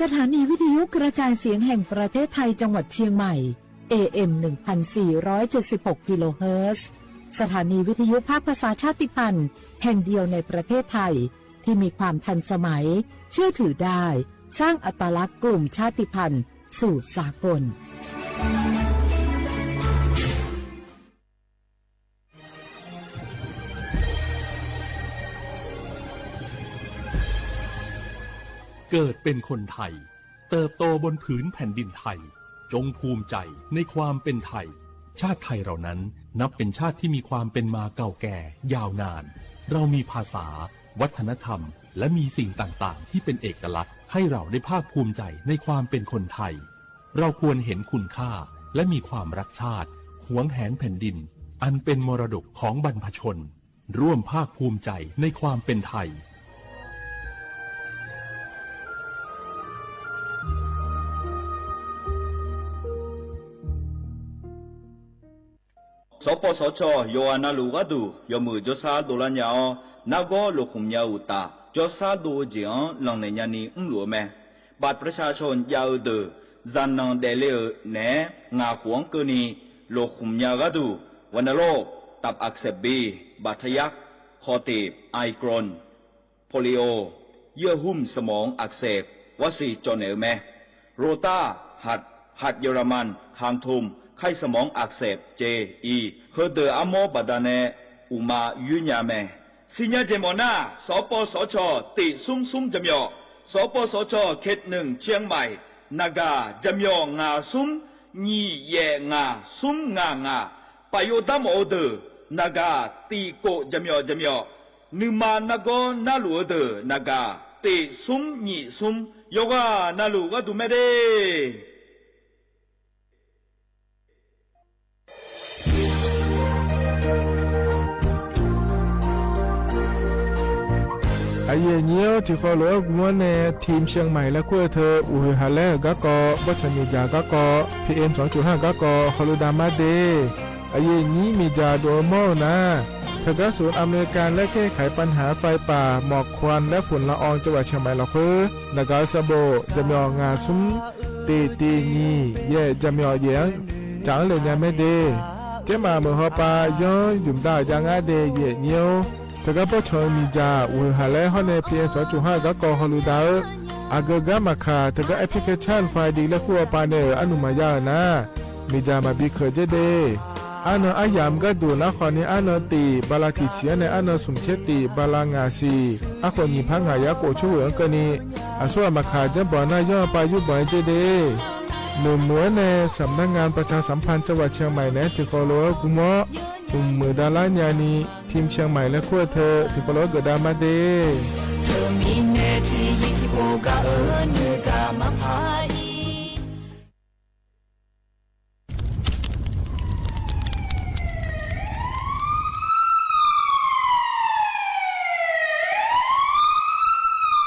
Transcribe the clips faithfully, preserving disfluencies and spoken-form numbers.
สถานีวิทยุกระจายเสียงแห่งประเทศไทยจังหวัดเชียงใหม่ เอเอ็ม หนึ่งพันสี่ร้อยเจ็ดสิบหกกิโลเฮิรตซ์ สถานีวิทยุภาคภาษาชาติพันธุ์แห่งเดียวในประเทศไทย ที่มีความทันสมัย เชื่อถือได้ สร้างอัตลักษณ์กลุ่มชาติพันธุ์สู่สากล เกิดเป็นคนไทย เติบโตบนผืนแผ่นดินไทย จงภูมิใจในความเป็นไทย ชาติไทยเรานั้นนับเป็นชาติที่มีความเป็นมาเก่าแก่ยาวนาน เรามีภาษา วัฒนธรรม และมีสิ่งต่างๆ ที่เป็นเอกลักษณ์ ให้เราได้ภาคภูมิใจในความเป็นคนไทย เราควรเห็นคุณค่า และมีความรักชาติ หวงแหนแผ่นดิน อันเป็นมรดกของบรรพชน ร่วมภาคภูมิใจในความเป็นไทย Sawqpawv sawqcawq yawqghaq navluf gharduq yawmuiq jawrshar dovlar nya-awr, nargawr lofkhmq nya-eu uqtaf, jawrshar dov-eu jeq-anr lanqnaeq nyani mrluf-eu mae. บัตรประชาชน jav-eu deuq, zaqnanq daefle-euq naeq-aer ngaq khof-anr keuvni lofkhmq nya-eu gharduq, วัณโรค ตับอักเสบบี บาดทะยัก คอตีบ ไอกรน polio, เยื่อหุ้มสมองอักเสบ warsiq cawq naeq-eu mae. Rota, หัด หัดเยอรมัน คางทูม ไข้สมองอักเสบ เจ อี heudeuq armawr baqdanae uqma yoer nya mae. Siqnya jeq mawf nar, sawqpawv sawqcawq tiq smr smr jaqmyawf, sawqpawv sawqcawq เขตหนึ่ง เชียงใหม่ naqgaq jaqmyawf ngaq smr nyiq yaef ngaq smr ngaq ngaq, paf yov dar mawf-eu deuq naqgaq tiq kof jaqmyawf jaqmyawf, nuima nargawr narluf-eu deuq naqgaq tiq smr nyiq smr, yawqghaq navluf gharduq mae de. Aqyuif aqnyir-awr, tiqkawv lof-aer gmr-awr nae ทีมเชียงใหม่ laer kur-eu teu, uqhoeq haq laer-euq garkawv, bawrtsanq miqdzaq garkawv, PM สองจุดห้า garkawv hawluf dav mar de. Aqyuif aqnyir miqdzaq dov-eu mawr-eu nar, teugar ศูนย์อำนวยการแก้ไขปัญหาไฟป่า หมอกควันและฝุ่นละออง จังหวัดเชียงใหม่ lafkhoer naqgaq-eu sanqbof jaqmyawf ngaq smr tiq tiq nyiq yaef jaqmyawf yaef-anr caf-anr le nya mae de. Tsermaf meuq hawpav yanr ymq dav-euq jav ngar de, aqyuif aqnyir-or. Teugar bawrtsanq-eu miqdzaq uqhoeq haq laer hawr nae PM สองจุดห้า garkawv hawluf dav-eu, aqgeu gar maqkaq teugar แอปพลิเคชัน ไฟดี laer kur-awr pav nae-euq arnuq maqya-euq nar, miqdzaq maqbi keuq dzer de. Arnan aryamq gharduq nar khawfni arnan tiq bala tiq siq-anr nae arnan smq tser tiq bala ngaq siq, arkhof nyiq par ngaq yar khof coer ghoeq-anr keuvni, aqsur ghaq maqkaq janrbanq nar yanr-eu pav yurbanq-aer dzer de. Noeqmuiq-anr nae สำนักงานประชาสัมพันธ์จังหวัดเชียงใหม่ naeq-aer tiqkawv lof-aer gmr-awr, mqmuiq davlar nyani ทีมเชียงใหม่ laer kur-eu teu tiqkawv lof-aer geufdav mar de. Teumirnae tiqzir tiqpov gaq-eu nuigaq maqpar-ir.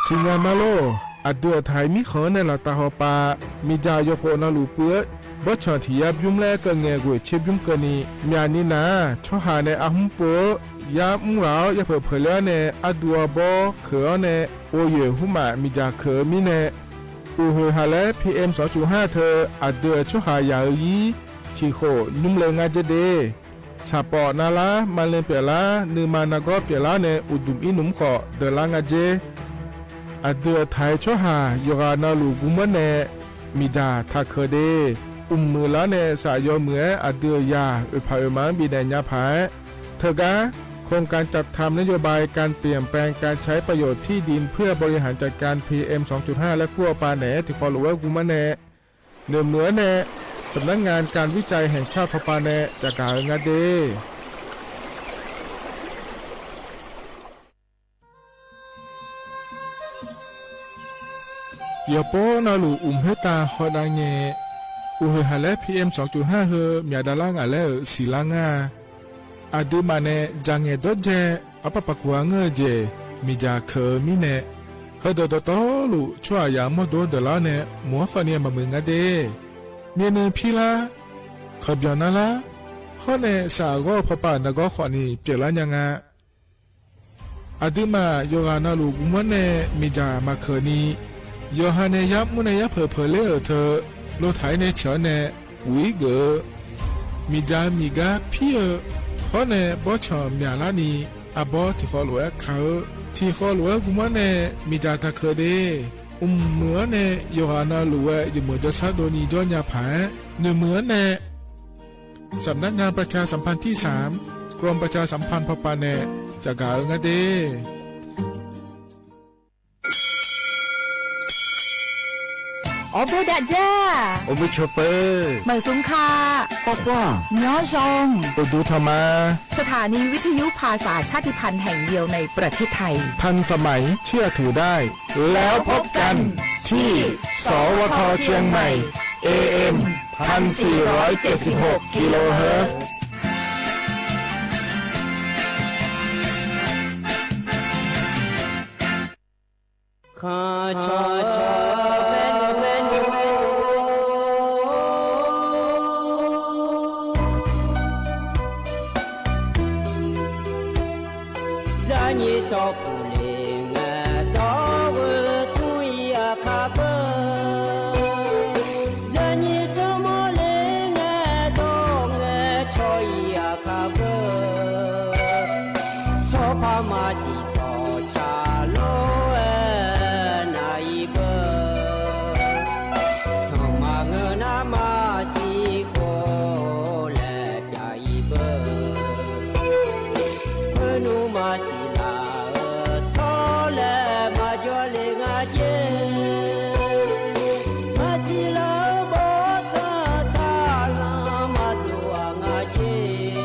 Siqnya ma lor. Aqdui-euq taq-iq mirkhanq-anr nae laftav hawpav, miqdzaq yawkhof navluf puiv-eu bawrtsanq tiq yar bymr laer keuv ngae ghoeq tser bymr keuvni, myaqni nar-aq tsawrhaq nae arhmr pov-eu yar mr ghaq-awr yapeuq peuqle-awr nae arduv arbawr keuq-awr nae, ghovyoeq hmrmaf miqdzaq keuq-eu mirnae, uqhoeq haq laer PM สองจุดห้า teu aqdui-euq tsawrhaq yaq-eu ir tiqkhof nymr le ngar dzer de. Saqpawf navlar, maqle pyeuflar, nuima nargawr pyeuflar nae uqduq ir nmr khawf deuqlar ngar dzer. Aqdui-euq taq-iq tsawrhaq yawqghaq navluf gmr-anr nae miqdzaq taq keuq de. Mqmuiq lar nae saf yawmuiq-aer aqdui-euq yaq oeqpaq oeqma-anr bifnaeq nya paq-aer, teugar โครงการจัดทำนโยบายการเปลี่ยนแปลงการใช้ประโยชน์ที่ดินเพื่อบริหารจัดการ PM สองจุดห้า laer kur-awr pav naeq-aer tiqkawv lof-aer gmr-anr nae, noeqmuiq-anr nae สำนักงานการวิจัยแห่งชาติ hawpav nae caqgaq-eu nga de. Yawqpov navluf uqmq khoertav hawdav ngae, uqhoeq haq laer PM สองจุดห้า heu myaq davlar ngaq laer-euq siqlar ngar-a. Aqduimaf nae dzaqngaeq dawrdzae arpar paqkuq-a ngeur-eu jeq miqdzaq keuq-eu mirnae, heudeuq dawqtawvluf tsawrhaq yaq mawrdo-anr deuqlar-awr nae mq-anr khawfni maqmuiq ngar de. Myavnuiv pirlar, kawqbyanq narlar, hawr nae saf ghawr-eu pawpav nargawr khawfni pyeuflar nya nga. Aqduimaf yawqghaq navluf gmr-anr nae miqdzaq maqkeuq ni, Yawqha nae yar mr nae yar peuq peuq ler-euq teu, lotaq-aer nae ciq-awr nae guq-ir geuf-eu, miqdzaq miqgar pir-eu, hawr nae bawrtsanq myaqlar ni, arbawr tiqkhawv lof-aer ka-eu, tiqkhawv lof-aer gu mar nae miqdzaq taq keuq de. Mqmuiq-anr nae yawqghaq navluf-aer jeqmeuq jawrshar dovni jawrnya paq-aer, noeqmuiq-anr nae สำนักงานประชาสัมพันธ์ที่สาม กรมประชาสัมพันธ์ พป nae caqgaq-eu ngar de. Awrboer dav dzar, awrboer cawpeu, maeqsmq ka, khawrkhawr, nyawr zaw, uqduq tanq ma. สถานีวิทยุภาษาชาติพันธุ์แห่งเดียวในประเทศไทย ทันสมัย เชื่อถือได้ แล้วพบกันที่ สวท เชียงใหม่ เอเอ็ม พันสี่ร้อยเจ็ดสิบหก กิโลเฮิรตซ์ Zaqnyiq tsawrpuq le ngae dawr-eu tmr-ir aqkar beu. Zaqnyiq tsawrmawr le ngae dawr ngae caw-ir aqkar beu. Tsawrpar maqsiq tsawrca lor-aer nav-ir beu. Sanqma ngeur nar maqsiq khov laer pyav-ir beu. Khoernmr maqsiq laf-eu tsawrlaer maqjawr le nga jer. Maqsiq laf-eu bawrtsanq saqlanq maqdov-a nga jer.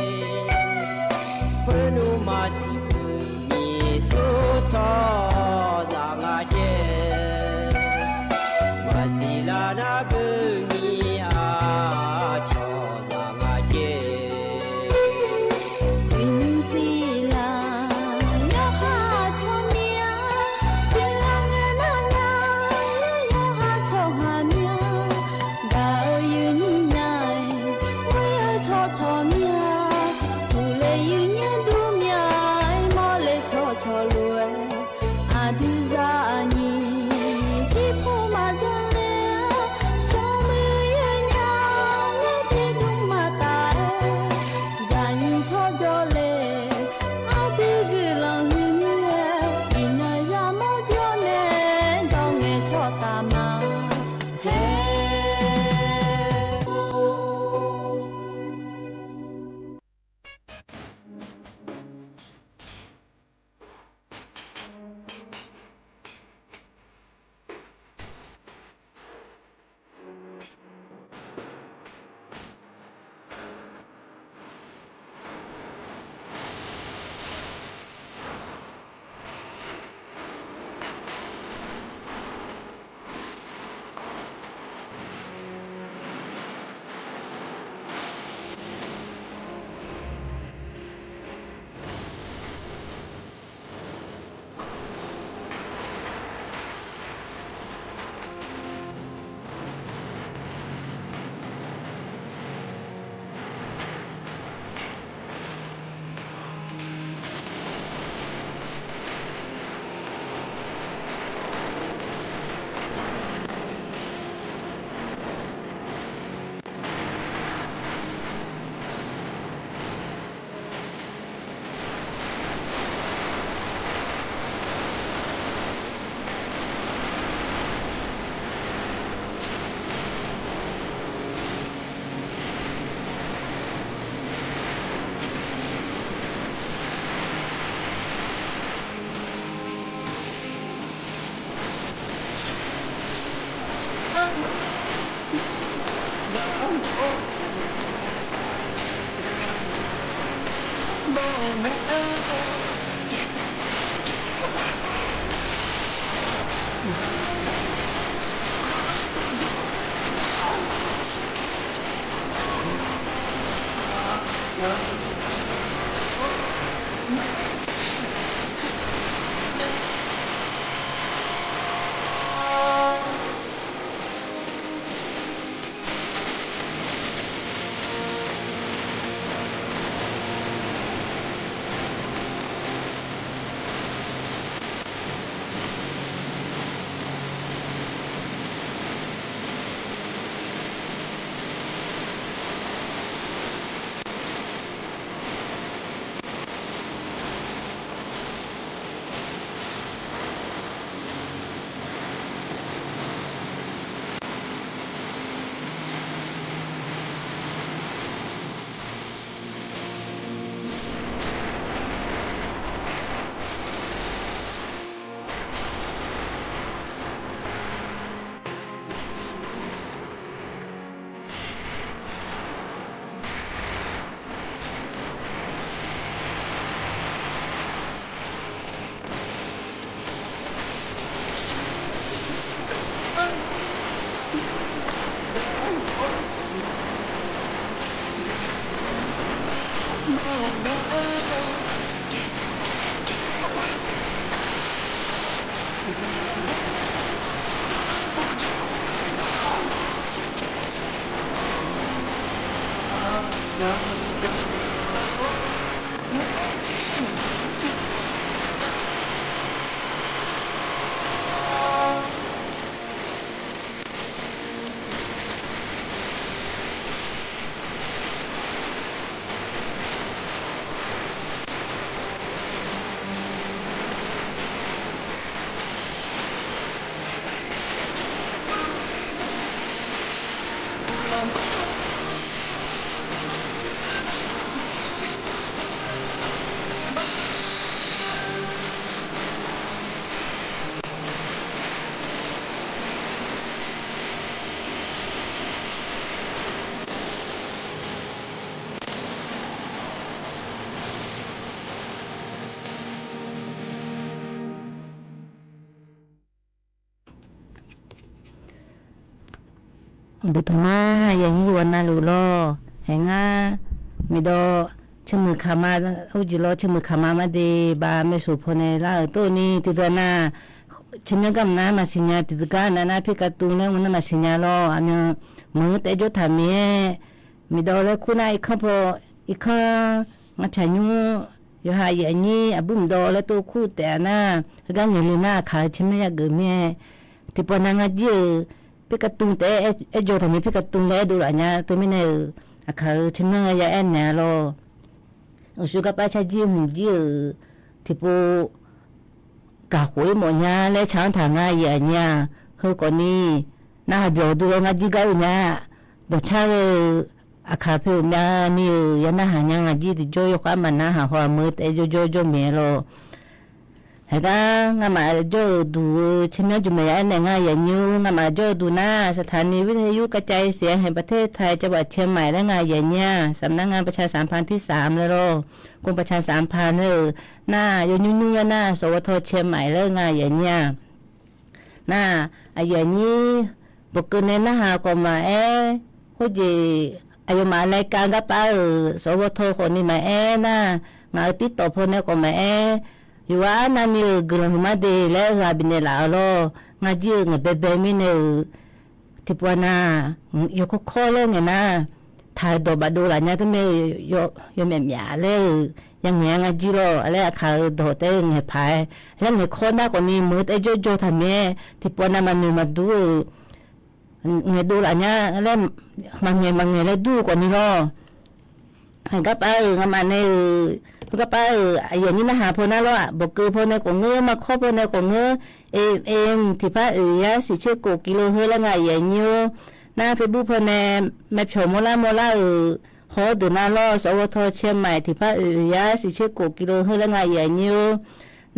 Khoernmr maqsiq beu nyiq sur tsawrhaqzaq nga jer. Maqsiq laf nar beu nyiq aqcawq zaq nga jer. Uiqnymr siqlar yawqha tsawrmyanr, siqlar ngae nar nar yawqha tsawrhaq myanr. Gaq-eu yuifnyir nya-aer, ghoer-eu tsawrcawq myanr, uqle yuifnyir dur myanr-aer, mawrle tsawrcawq lof-aer, aqdui zaqnyiq jirpov maqjanr ler-awr, smrmuiq yawnyaf-awr tiqdmr maqtaf-aer, zaqnyiq tsawrjawr le, aqdui guiqlanq huiqmir-aer, iqnan yamawr jawr nae dawr ngae tsawrtaf ma. Her Uqduq tanqma, aqyuif aqnyir yawqghaq navluf lawr. Haeq ngar, miqdawq, caermuiq kaqma, urjeq lawr caermuiq kaqma marde, baq maeqsoq pawnae lar-euq tov ni tiqdeuq nar, caermyanr garma nar maqsiq nya, tiqdeuq gar nav nar pirkatuv laer mq nar maqsiq nya lawr. Aqmyan, meuq-anr taef jawr taq mir-aer, miqdawq laer kur nar irkanr paw, irkanr, ngar pyaq nymr, yawqha aqyuif aqnyir aqbur mqdawv laer tov kur taef-a nar, heugar ngaeq le nar aqkaq-eu caermyanr yageuf mir-aer, tiqpawf nav ngar jir-euq pirkatuv taef-aer aer jawr taq mir, pirkatuv laer aerdov laf nya teumirnae-euq, aqkaq-euq caermyanr-aer ya aernaeq-a lawr. Uqshoe garpar carjir hmq jir-euq tiqpov gaqkhof-ir mawf nya laer ca-anr taq ngar aqyuif aqnyir-aq, heukhawf ni narhaq byawq duq-awr ngar jir gar-eu nya. Dawqcar ghae-eu aqkaq poeq myav ni-euq ya narhaq nya ngar jir tiqjawr yawkhav maqnar haq haw-aq meuq taef jawrjawr jawr maeq-aer lawr. Haeqgar ngamaf jawr-euq duq-eu caermyanr jmq maeq ya aernaeq ngar aqyuif aqnyir-or, ngamaf jawr-eu duq nar สถานีวิทยุกระจายเสียงแห่งประเทศไทย จังหวัดเชียงใหม่ laer ngar aqyuif aqnyir-aq, สำนักงานประชาสัมพันธ์ที่สาม laer lawr, กรมประชาสัมพันธ์ laer-euq nar, yawnyir nymr-aer nar สวท เชียงใหม่ laer ngar aqyuif aqnyir-aq. Nar, aqyuif aqnyir, bawqkeuv nae narhaq khawf maqaer, khoerjeq aqyawfmaf รายการ garpar-euq สวท khawf ni maqaer nar, ngaq-euq TikTok paw nae khawf maqaer, yawqghaq arnavni-euq guiqlanq huiqma de laer ghaq bifnaeq laf-euq lawr. Ngar jir-eu ngaeq baebae mirnae-euq tiqpov nar, yawkawr kawr laer ngaeq nar, taq-euq dawq bafdov laf nya teumirnae-euq, yawmyaf myaf laer-euq ya ngaeq-a ngar jir lawr. Laer aqkaq-euq dawq taef-aer ngaeq paq-aer, laer ngaeq kawr nar khawf ni meuq taef jawrjawr taq mir-aer, tiqpov nav maqnoeq maqdur-euq ngaeqdov laf nya laer, maqngaeq maqngaeq laer dur-eu khawf ni lawr. Haeq garpar-euq ngamaf nae-euq, heu garpar-euq aqyuif aqnyir narhaq paw nar lawr-aq, bawqkeuv paw nae khawf ngeur, markawr paw nae khawf ngeur, AM tiqpar oeq yar siqtser kof กิโลเฮิรตซ์ laer ngar aqyuif aqnyir-or, nar Facebook paw nae maepyawq mawrlar mawrlar-euq haw-awr deuq nar lawr, สวท เชียงใหม่ tiqpar oeq yar siqtser kof กิโลเฮิรตซ์ laer ngar aqyuif aqnyir-or,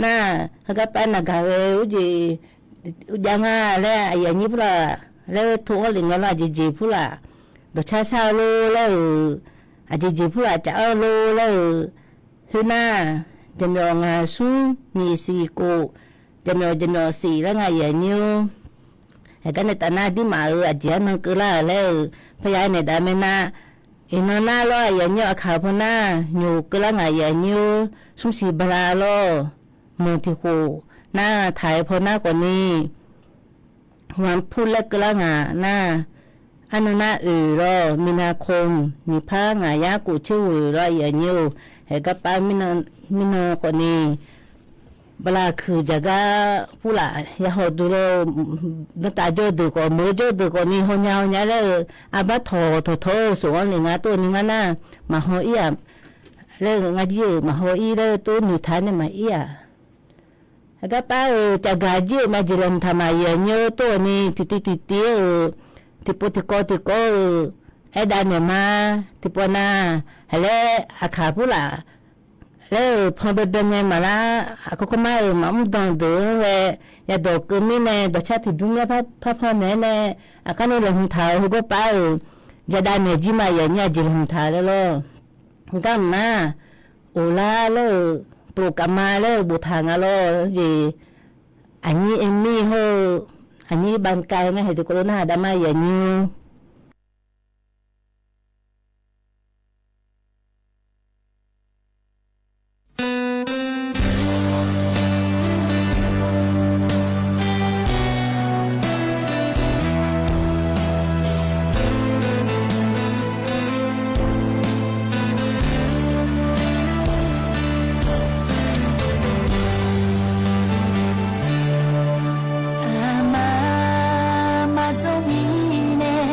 nar, heu garpar naqgaq ghae urjeq, urjav nga laer aqyuif aqnyir purlaf laer to-anr lef ngae lawr, aqjeq jeq purlaf dawqcar shar-eu lor laer-euq, aqjeq jeq purlaf caf-anr lor laer-euq, khoernar, jaqmyawf ngaq smr nyiq siq kof, jaqmyawf jaqmyawf siq laer ngar aqyuif aqnyir-or, haeq gar nae taf nar dirmaf-euq aqjeq arnan keuvlar-euq laer-euq, parya naeq dav mae nar, iqnan nar lawr aqyuif aqnyir aqkaq-eu paw nar, nyoq keuvlar ngaq aqyuif aqnyir-or, smr siq bala lawr, meuq tiq khof nar taq-eu paw nar khawf ni วันพุธ laer keuvlar ngaq nar, arnan nar oeq lawr, มีนาคม nyiq par ngaq yar kof tser ghoeq lawr aqyuif aqnyir-or, haeq garpar mirnan khawf ni, bala kuiq jaqgar purlaf ya haw duq lawr, dantav jawr-eu deuq khawf meuq-eu jawr-eu deuq khawf ni hawnya hawnya laer-eu, arbar tawq tawq tawq-eu sof-anr lef ngar tov ni ngar nar, maqhaw ir-aq, laer-eu ngar jir-euq maqhaw ir laer-eu tov noeqtaq nae maqir-aq. Haeq garpar-euq caqgaq jir-euq ma jeq laeqhmq taq ma aqyuif aqnyir-or, tov-awq ni tiqtiv tiqtiv-euq, tiqpov tiqkawv tiqkawv-euq aerdav naeq ma, tiqpov nar, haq laer aqkaq purlaf laer-euq pan baebae ngae maqlar, aqkawr kawr mar-euq maqmr dan deuq-anr ghae yadawq keuv mirnae dawqcar tiqbymr myar parpan naeq-aer nae, aqkar ni laeqhmq taq-euq heu garpar-euq jadav naeq jir ma aqyuif aqnyir aqjeq laeqhmq taq laer lawr. Garmq nar, of lar laer-euq, plof kaf ma laer-euq boftaq nga lawr jeq, aqnyir Amy hawr-eu, aqnyir Bankai ngar haeq tiqkawv lof narhaq dav ma aqyuif aqnyir-or. Aqma maqdzawr mirnae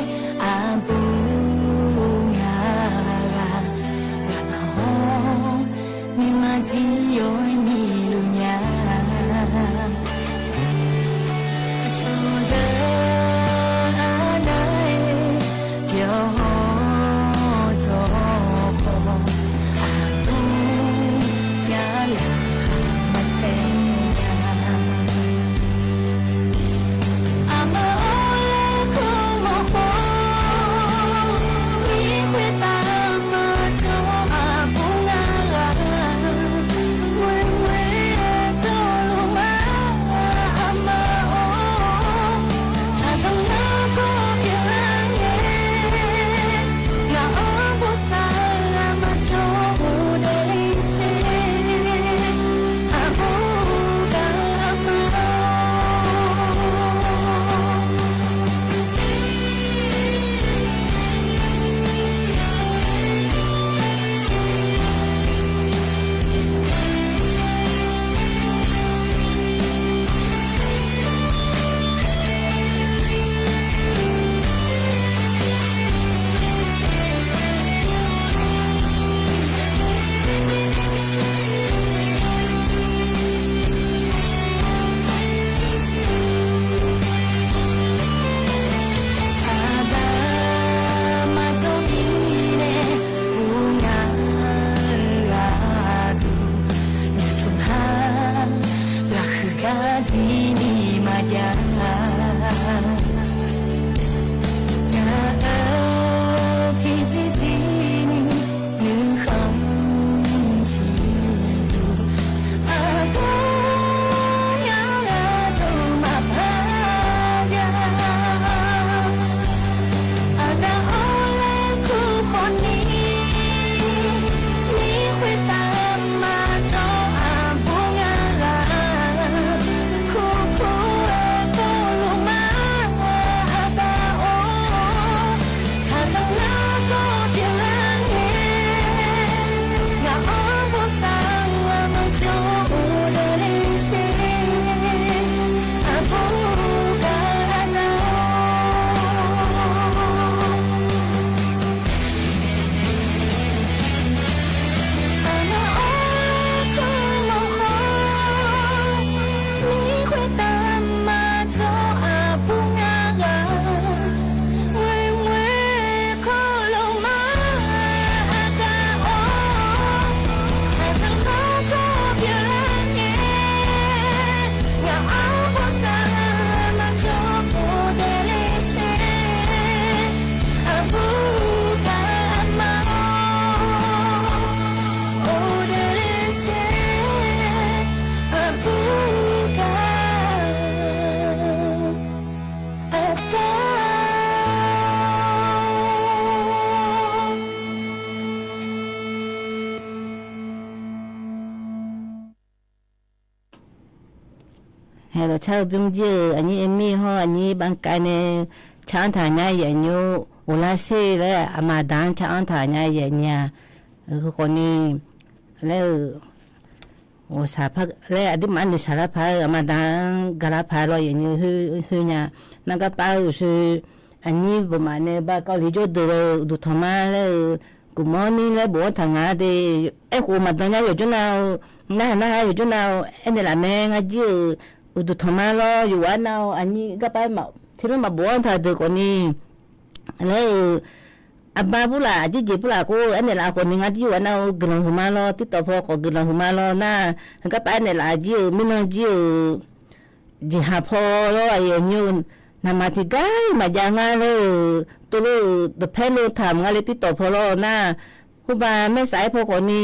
aqbur ngaq ghaq ghaqpaq-awr, nuima dzir yawr nyiq luf nya. Aqcawq deuq arnav-aer pyeuf-awr dawq khawf, aqbur ngaq lafkhoer maqtser nya. Aqma-awr laer kur mawrkhawf, mir khoertav maqdzawr aqbur ngaq ghaq, ghoer Aqdui ni maqjav, ngaq-euq tiqzir tiqni nuikhanr ciqduq, aqbur yar ghaq dawq maqpar jav. Aqda-awr laer kur khawf ni, mir khoertav maqdzawr aqbur ngar ghaq, kur kur-eu dawqluf ma aqda-or, saqzanq nargawr pyeuflar ngae, ngaq-anr bosav-eu maqjawr-or dawq le sher, aqbur gaq aqda-or. Aqda-or, kur mawf khawf, mir khoertav maqdzawr aqbur ngar ghaq, ngoer ngoer kawrluf ma aqda-or, saqzanq nargawr pyeuflar ngae, ngaq-anr bosav-eu maqjawr-or dawq le sher, aqbur gaq aqma-or, or dawq le sher, aqbur gaq aqda-or. Haeq lawqcar-eu bymr jir-euq aqnyir Amy hawr aqnyir Bankav nae car-anr taq nya yaeq nymr, uqlar ser laer aqma aqda-anr car-anr taq nya yaeq nya-a. Heu khawf ni laer-eu, ghawqshaq par laer aqduimaf-anr noeqshaq lar paq-aer aqma aqda-anr gaqlar paq-aer lawr yaeq nymr khoer nya. Nar garpav-eu uqshoe aqnyir bawqmaf nae ba kawvliq jawrdeuq-eu uqduq tanqma laer-eu, good morning laer bof-anr taq ngaq-a de. Aerkhof maqdan nya yawqjawr nav-eu, narhaq narhaq yawqjawr nav-eu aernaeq laf mae ngar jir-euq uqduq tanqma lawr yawqghaq nav-eu aqnyir garpav tiqlanr maqbof-anr taq deuq khawf ni, laer-eu, aqba purlaf aqjeq jeq purlaf khoer aernaeq laf khawf ni ngar jir yawqghaq nav-eu guiqlanq huiqma lawr, TikTok paw khawf guiqlanq huiqma lawr nar, garpav aernaeq laf jir-euq mirnan jir-euq jeqhaq paw lawr aqyuif aqnyir-eu, naqmaq tiqgar-iq maqjav ngar laer-euq tovlof-euq dawqpaer lo taq mq nga le TikTok paw lawr nar, khoerba maersav-aer paw khawf ni,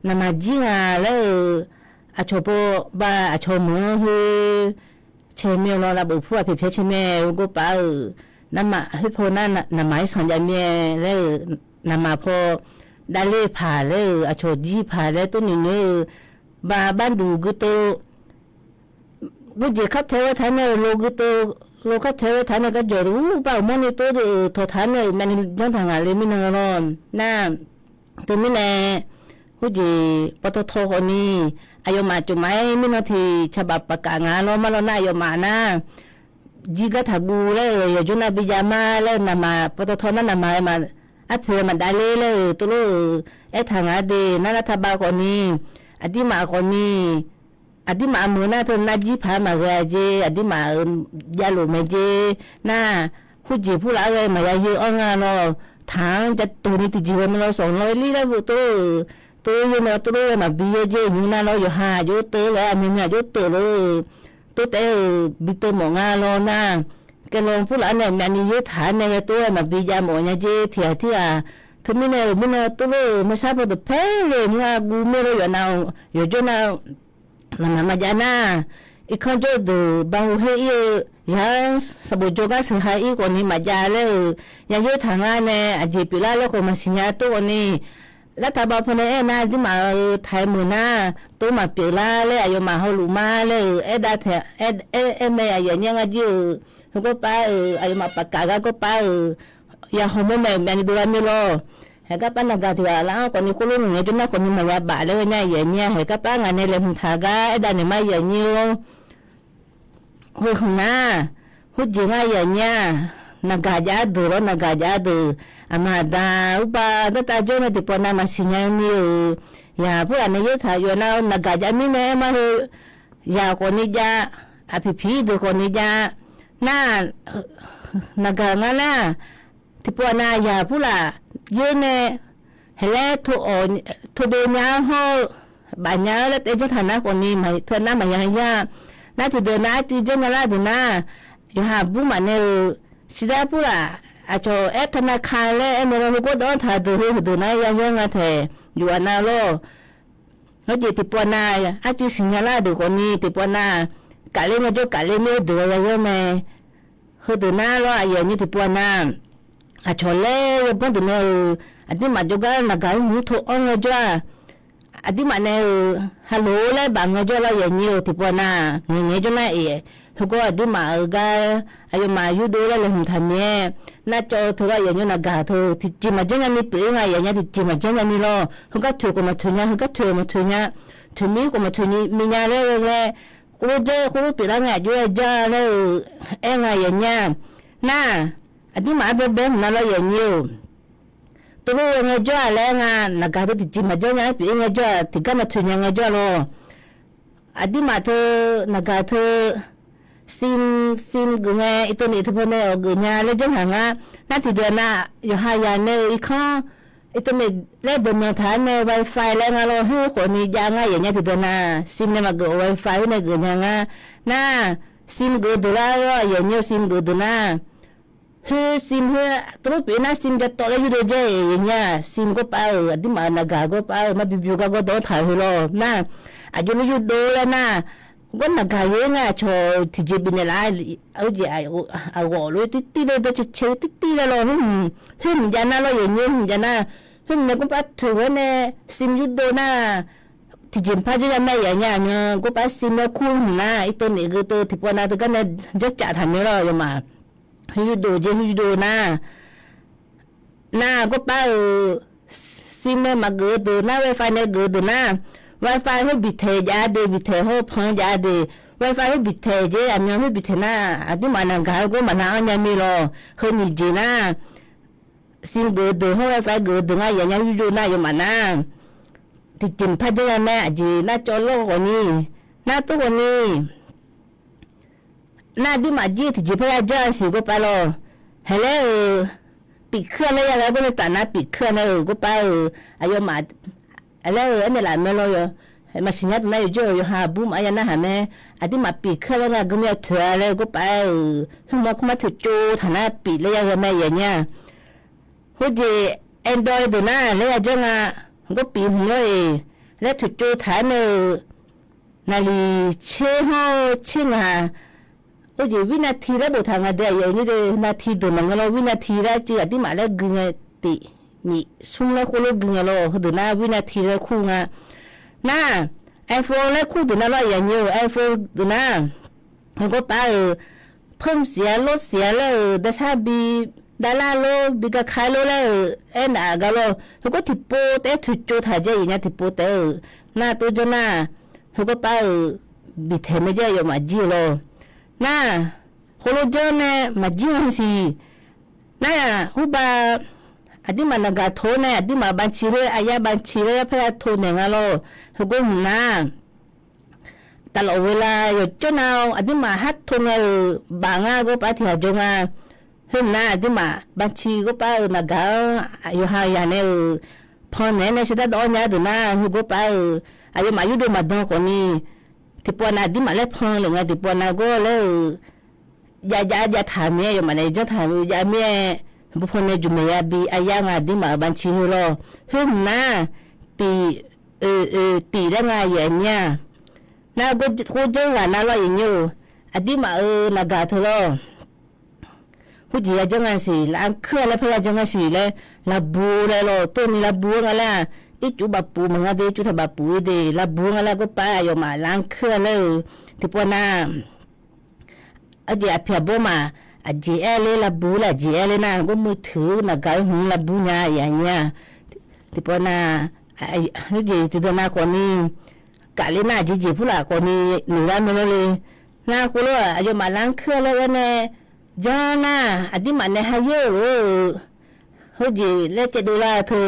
naqmaq jir nga laer-euq aqcawq paw ba aqcawq meuq-anr khoer cae mae lawr, lavbof pur aqpyaeq pyaer cae mae-eu gawrpav-euq, naqmaq khoer paw nar naqmaq-aer sanq jav mae laer-euq, naqmaq paw davler paq laer-euq aqcawq jir paq laer tov noeq noeq-eu, ba barduq guiteuv gurjeq kar tae-aer taq nae-euq lo guiteuv, lo kar tae-aer taq nae garjawq ur bar-euq mawrni tov-euq tawq taq nae-euq myavni janr taq ngaq le mirnan lawr nar, teumirnae khoerjeq pawtaw taw khawf ni, aqyawfmaf cofmaf-aer mirnan tiq caqbaq pafkaf ngaq lawr mar lawr nar aqyawfmaf nar, jir gar taqguv laer-euq yawqjawr nav bijav ma laer-eu naqmaq pawtaw taw nar naqmaq-aer ma, arpoeq maqdavler laer-euq tovlof-euq aertaq ngaq-a de nar lar taqbav khawf ni, aqdirmaf khawf ni, aqdirmaf meuq nar teu nar jir paq-aer maqghae-a jer, aqdirmaf-euq javlof mae jer nar, khoerjeq purlaf-aer ghae maqya yeu-anr nga lawr, taq-anr ja toqni tiqjeq ghae mae lawr, sawq lawr lir laer bu tovlof-euq, tovlof yeu mae lawr, tovlof ghae maqbi yeu jer nymr nar lawr, yawqha aqjox teuv laer aqmyanmyan aqjox teuv lof-eu, tov taef-euq bi teuv mawf nga lawr nar, kaelawq purlaf-aer nae myavni yeu taq-aer nae ghae tov-aer maqbi jav mawf nya jer tiq ghaq tirghaq, teumirnae-euq mirnan tovlof-euq maersar paw dawqpaer le mr nga guv mir lawr yawqnav-eu yawqjawr nav-eu naqmaq maqjav nar, irkanr jawr deuq ba hu her ir-eu, yaq-anr sanqbof jawrgar sheuq ha ir khawf ni maqjav laer-euq, ya yeu taq ngar nae aqjeq pyeuflar laer khawf maqsiq nya tov khawf ni, lar taqbav paw nae aernar aqdirmaf-euq taq-aer meuq nar, tov maqpyeuf lar laer aqyawfmaf hawluf ma laer-euq aerdav taeq, aer mae aqyuif aqnyir ngar jir-euq, heu gawrpav-euq aqyawfmaf pafkaf gar gawrpav-euq, ya hawmawr mae-euq myavni dovlar mir lawr. Haeq garpav naqgaq tiq ghaq lar-anr khawf ni khoerlof ngaq ngae jawr nar khawf ni maqya baf laer ghae nya aqyuif aqnyir-a, haeq garpav ngaq nae laeqhmq taq gar aerdav naeq ma aqyuif aqnyir-or. Heu hmq nar, khoerjeq ngar aqyuif aqnyir-a, naqgaq jav-aer deuq lawr, naqgaq jav-aer deuq, aqma aqda, urbav danrtav jawr nae tiqpawf nav maqsiq nya ni-euq, yaq purlaf nae yaertaq yawf nar-eu naqgaq jav mirnae aer mar heu, yaq khawf ni jav, aqpiq piq deuq khawf ni jav, nar, naqgaq ngar nar, tiqpawf nav yaq purlaf jeur nae, haeq laer tov-awq, tov dov nya-anr hawr-eu, baf nya-anr laer taef janr taq nar khawf ni, teu nar maqya yar, Nar tiqdeuq nar arcuiv janr nya lar deuq nar, yawqha aqbur maf nae-euq, shiqdar purlaf, aqcawq aer ธนาคาร laer aer mae lawr, heugawr dawv-anr taq deuq heu heudeuq nar ya yanr nga taeq, yawqghaq nav lawr. Hawr jeq tiqpov nav, arcuiv siqnya lar deuq khawfni tiqpov nav, kafler ngaejawr kafler mir deuq-a ya yanr mae. Heudeuq nar lawr, aqyuif aqnyir tiqpov nav, aqcawq laer yawbanr deuq nae-euq, aqdirmaf jawrgar naqgaq-anr hmq-anr to-anr ngaejawr-aq, aqdirmaf nae-euq haloq-or laer baf ngaejawr lawr, aqyuif aqnyir-eu tiqpov nav ngaeq ngaeq jawr nar-iq, heugawr aqdirmaf-euq gar aqyawfmaf yurdov laer laeqhmq taq mir-aer, nar cawv-eu teu lawr, aqyuif aqnyir naqgaq teu tiqjeq maqjanr nyani pyeuf-ir nga, aqyuif aqnyir tiqjeq maqjanr nyani lawr, heugar toeq khawf maqtoeq nya, heugar toeq maqtoeq nya, toeq mir khawf maqtoeq mir nya laer ghae ghae, khoerlof janr khoerlof pyeuflar ngae aqjox-aer jar laer-euq aer nga, aqyuif aqnyir-aq. Nar, aqdirmaf arbae bae hmq nav lawr, aqyuif aqnyir-or, tov lof-aer ngaejawr-aq laer aer nga, naqgaq teu tiqjeq maqjanr nya-aer pyeuf-ir ngaejawr-aq, tiqgar maqtoeq nya ngaejawr lawr. Aqdirmaf teu naqgaq teu sim, sim geuf ngae, internet teu paw nae-awq geuf nya laer janr haq ngar. Nar tiqdeuq nav yawqha yaq nae-euq irkanr, internet laer deuq myanq taq-aer nae wifi laer nga lawr, khoer khawfni jav ngar, aqyuif aqnyir tiqdeuq nav sim nae maqgeuf-awq, wifi khoer nae geuf nya ngar. Nar, sim geuf deuq lar lawr, aqyuif aqnyir sim geuf deuq nar, khoer sim khoer tov lof pyeuf nar sim ja tawv laer yurdov jae-iq, aqyuif aqnyir-aq, sim gawr pav-euq aqdirmaf-euq naqgaq gawr pav-euq maqbi byu gar gawr dawv-anr taq heu lawr nar, aqjox lof yurdov laer nar, gawr naqgaq yawr-ir nga, aqcawq tiqjeq bifnaeq laf-a, jeq aqghawf lof-aer tirtir laer dawr cae cae tirtir laer lawr, khoer hmq jav nar lawr, aqyuif aqnyir khoer hmq jav nar, khoer hmq nae gawr pav toeq ghae-aer nae sim yurdov nar, tiqjeq maqpar janr ya mae, aqyuif aqnyir-aq, gawr pav sim laer kur hmq nar, internet geu teu tiqpov nav teugar nae janrcaf taq mae lawr, aqyawfmaf. Heu yurdov jeq heu yurdov nar, nar gawr pav-euq sim nae maqgeuf-eu deuq nar, wifi nae geuf-eu deuq nar, wifi khoer biftaeq jav de, biftaeq hawr-eu pan jav de, wifi khoer biftaeq jeq aqmyan khoer biftaeq nar, aqdirmaf naqgaq-eu gawr maqnar-anr nya mir lawr, heu nyiq jeq nar, sim geuf-eu deuq hawr wifi geuf-eu deuq ngar, aqyuif aqnyir yurdov nar, aqyawfmaf nar, tiqjeq maqpar janr ya mae, aqjeq nar cawv lawr khawfni, nar tov khawfni, nar aqdirmaf jir-eu tiqjeq parya janr-a siq gawr pav lawr. Haeqlaer-euq pifkuir-a laer ya ghae gawr nae taf nar pifkuir-a nae-euq gawr pav-euq aqyawfmaf laer-euq aernaeq laf mae lawr yawq. Maqsiq nya deuq nar yawqjawr-euq yawqha aqbur maf-anr ya narhaq mae. Aqdirmaf pifkuir-a laer nga gui mya toeq-a laer gawr pav-euq khoermawr kur mar toeqcov taq nar pif laer ya ghae mae, aqyuif aqnyir-aq. Khoerjeq Android deuq nar laer ya janr nga, gawr pif hmq lawr-eq, laer toeqcov taq-aer nae-euq naqliq tser hawr-eu tser ngaq, khoerjeq วินาที laer boftaq nga de, aqyuif aqnyir de, นาที deuq maqngeur lawr, วินาที laer cuiv aqdirmaf laer gui ngae, tiq, nyiq, smr laer khoerlof gui ngae lawr, heudeuq nar วินาที laer kur nga. Nar, iPhone laer kur deuq nar lawr, aqyuif aqnyir-euq iPhone deuq nar, heugawr pav-euq, เพิ่มเสียง ลดเสียง laer-euq, darsar bi, davlar lor bi garkar lor laer-euq aernaeq-aq gar lawr, heugawr tiqpov taef-aer toeqcov taq jav-iq nya tiqpov taef-euq nar tov janr nar, heugawr pav-euq biftaeq mae jae aqyawfmaf jir-eu lawr. Nar, khoerlof janr nae maqjir nga siq. Nar-aq, urbav aqdirmaf naqgaq tov nae aqdirmaf banci khoer aqyar banci laer parya to naeq nga lawr. Heugawr hmq nar, taflawf ghoe la yawqcawr nav-awr aqdirmaf har to ngae-euq baf ngar gawr pav tiq ghaq jawr nga. Khoer hmq nar aqdirmaf banci gawr pav-euq naqgaq-anr yawqha yaq nae-euq pan naeq-aer nae shardar dawv-awr nya deuq nar heugawr pav-euq aqyawfmaf yurdov maqdan khawfni, tiqpov nav aqdirmaf laer pan lef nga tiqpov nav gawr laer-euq jav jav jav taq mir-aer, aqyawfmaf nae janr taq-eu jav mir-aer, bu pan nae juq maeq ya bi aqyar nga aqdirmaf-euq banci heu lawr. Khoer hmq nar, tiq, oeq oeq tiq laer nga aqyuif aqnyir-aq. Nar, khoer janr ghaq nar lawr aqyuif aqnyir-euq, aqdirmaf-euq naqgaq teu lawr. Khoerjeq ya janr nga siq, lavkuir-a laer par ya janr nga siq laer, lavbu laer lawr, tov ni lavbu-aer nga laer-aq, ircuf bafpuf maqnga de, ircuf taq bafpuf-ir de, lavbu nga laer gawr pav aqyawfmaf lavkuir-a laer-euq tiqpov nav Arjeq aqpiq aqbawr maf, aqjeq aer ler lavbu laer aqjeq aer ler nar, gawrmuiq teuq-eu naqgaq-aer hmq lavbu nya aqyuif aqnyir-aq. Tiqpov nav, arjeq tiqdeuq nav khawfni, kafler nar aqjeq jeq purlaf khawfni noeq lar mae lor le. Nar khoerlof-aq aqyawfmaf lavkuir-a laer ghae nae, janr nar aqdirmaf nae hayaer-eu lof-aer-euq, heujeq laer caevdov lar teu,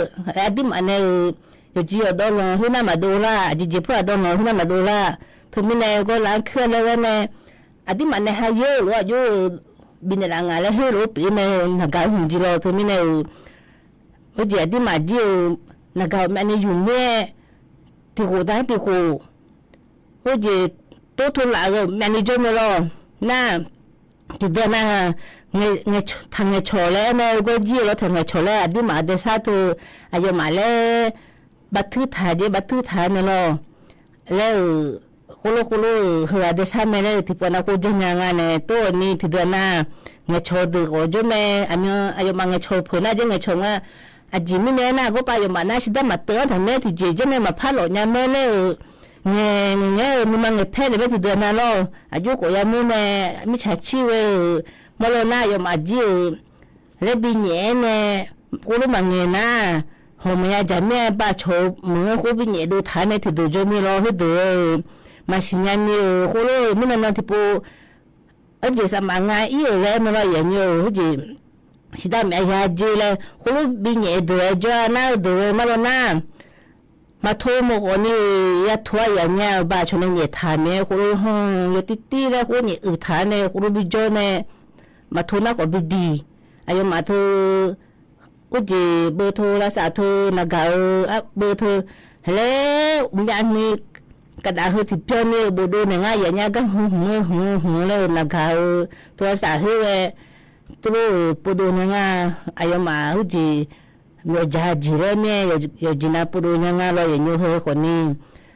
aqdirmaf nae-euq, yawqjeq yawqdawv lanq khoernar maqdov lar, aqjeq jeq purlaf dawv lanq khoernar maqdov lar. Teumirnae gawr lavkuir-a laer ghae nae, aqdirmaf nae hayaer-eu lof-aer aqjox-eu bifnaeq laf nga laer khoer lof-aer pyeuf-ir mae, naqgaq-aer hmq jir lawr. Teumirnae-euq, heujeq aqdirmaf jir-euq, naqgaq-euq myavni yuf mir-aer, tiq khof dar tiq khof, heujeq tov tov laf-eu myavni jawr mae lawr. Nar, tiqdeuq nar, ngaeq, ngaeq, taqngaeq cawq laer aer mae, gawrjir-eu lawr taqngaeq cawq laer aqduimaf daesar teu aqyawfmaf laer bavtuir taq jeq bavtuir taq-aer nae lawr. Laer-euq, khoerlof khoerlof-euq heughaq daesar mae laer-euq tiqpov nav khoer janrnya nga nae tov-awq ni tiqdeuq nar, ngaeq cawq deuq ghawq jawr mae, aqmyan aqyawfmaf ngaeq cawq-eu peuq nar jawr ngaeq cawq nga. Aqjeq mirnae aernar, ghawrpav aqyawfmaf nar shirdav maqteuv-anr taqmaer tiqjeq jawr mae maqpar lawf nya maer laer-euq, ngaeq ngaeq ngaer-eu nuima ngaeq paer naeq mae tiqdeuq nav lawr. Aqjox khawf yamawr nae, mirtsaq cir ghae-euq, mawrlaw nar aqyawfmaf jir-euq laer bi nyaef-aer nae, khoerlof maqngaeq nar, hawq maqya jaq mir-aer bavcawq-eu meuq-anr khoer bi nyaef dov taq-aer nae tiqdeuq jawr mir lawr. Khoerdeuq-eu maqsiq nya ni-euq khoerlof-eu mirnan nan tiqpov, arjeq safmaf nga ir-euq laer aer mae lawr aqyawfnyir-euq. Khoerjeq shirdav maqya ya jer laer khoerlof bi nyaef deuq-aer jawr-a nar-eu deuq-eu mawrlaw nar, maqto mawf khawf ni-euq ya to-a yaf nya-euq bavcawq nae nyaef taq mae khoerlof hanr ya tirtir laer khoer nyaef uiq taq-aer nae khoerlof bi jawr nae, maqto nar khawf bi diq. Aqyawfmaf teu khoerjeq beuv teu lavsav teu naqgaq-eu arbeuv teu, laer uqmyav ni kaqdaf heu tiqbyan ni-eu bofdov naeq ngar yaf nya gar hmq hmq-eu hmq-eu hmq-eu laer-euq naqgaq-eu teu lavsav khoer ghae, teulof-euq povdov nya nga. Aqyawfmaf khoerjeq yawqjaq jeq laer mir-aer yawqjeq nav povdov nya nga lawr yawqnymr heu khawf ni,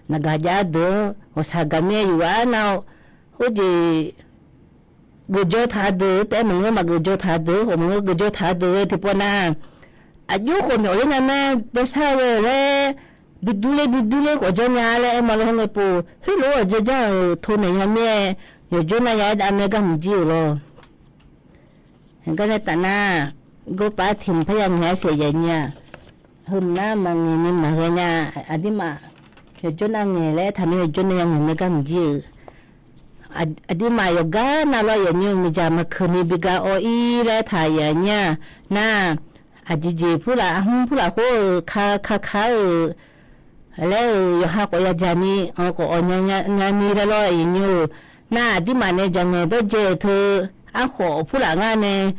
naqgaq jav-ar deuq-anr ghawqshaq gaq mir-aer yawqghaq nar-awr, khoerjeq geufjawr taq-a deuq taef-aer maqngeur, maqgeufjawr taq-a deuq khawf maqngeur, geufjawr taq-a deuq ghae tiqpov nav, aqjox khawf myawf ler nya maer daesar ghae-eu laer, bi durler bi durler khawf janrnya laer aer ma lawr. Hawr ngae pov khoerlof-aer aqjeq janr-euq to naeq nya mir-aer, yawqjawr nar ya aer dav mae gar hmq jir-euq lawr. Gar nae taf nar, gawrpav tiq mq parya ngaeq-aer saef yaf nya-a. Heu mq nar maqngaeq ni maqghae nya. Aqdirmaf yawqjawr nar ngaeq laer aertaq mir, yawqjawr nae ya ngaeq mae gar hmq jir-euq. Aqdirmaf yawqgar nav lawr yawqnymr-eu miqdzaq maqkeuq ni bi ga awv ir laer aertaq yaf nya-a. Nar, aqjeq jeq purlaf arhmr purlaf khoer-euq ka ka ka-euq laer-euq yawqha khawf yadzaq ni, anq khawf awq nya ni laer lawr yawqnymr-eu. Nar aqdirmaf nae dzaq ngaeq dawrdzae-euq teu, arkhawf purlaf ngar nae,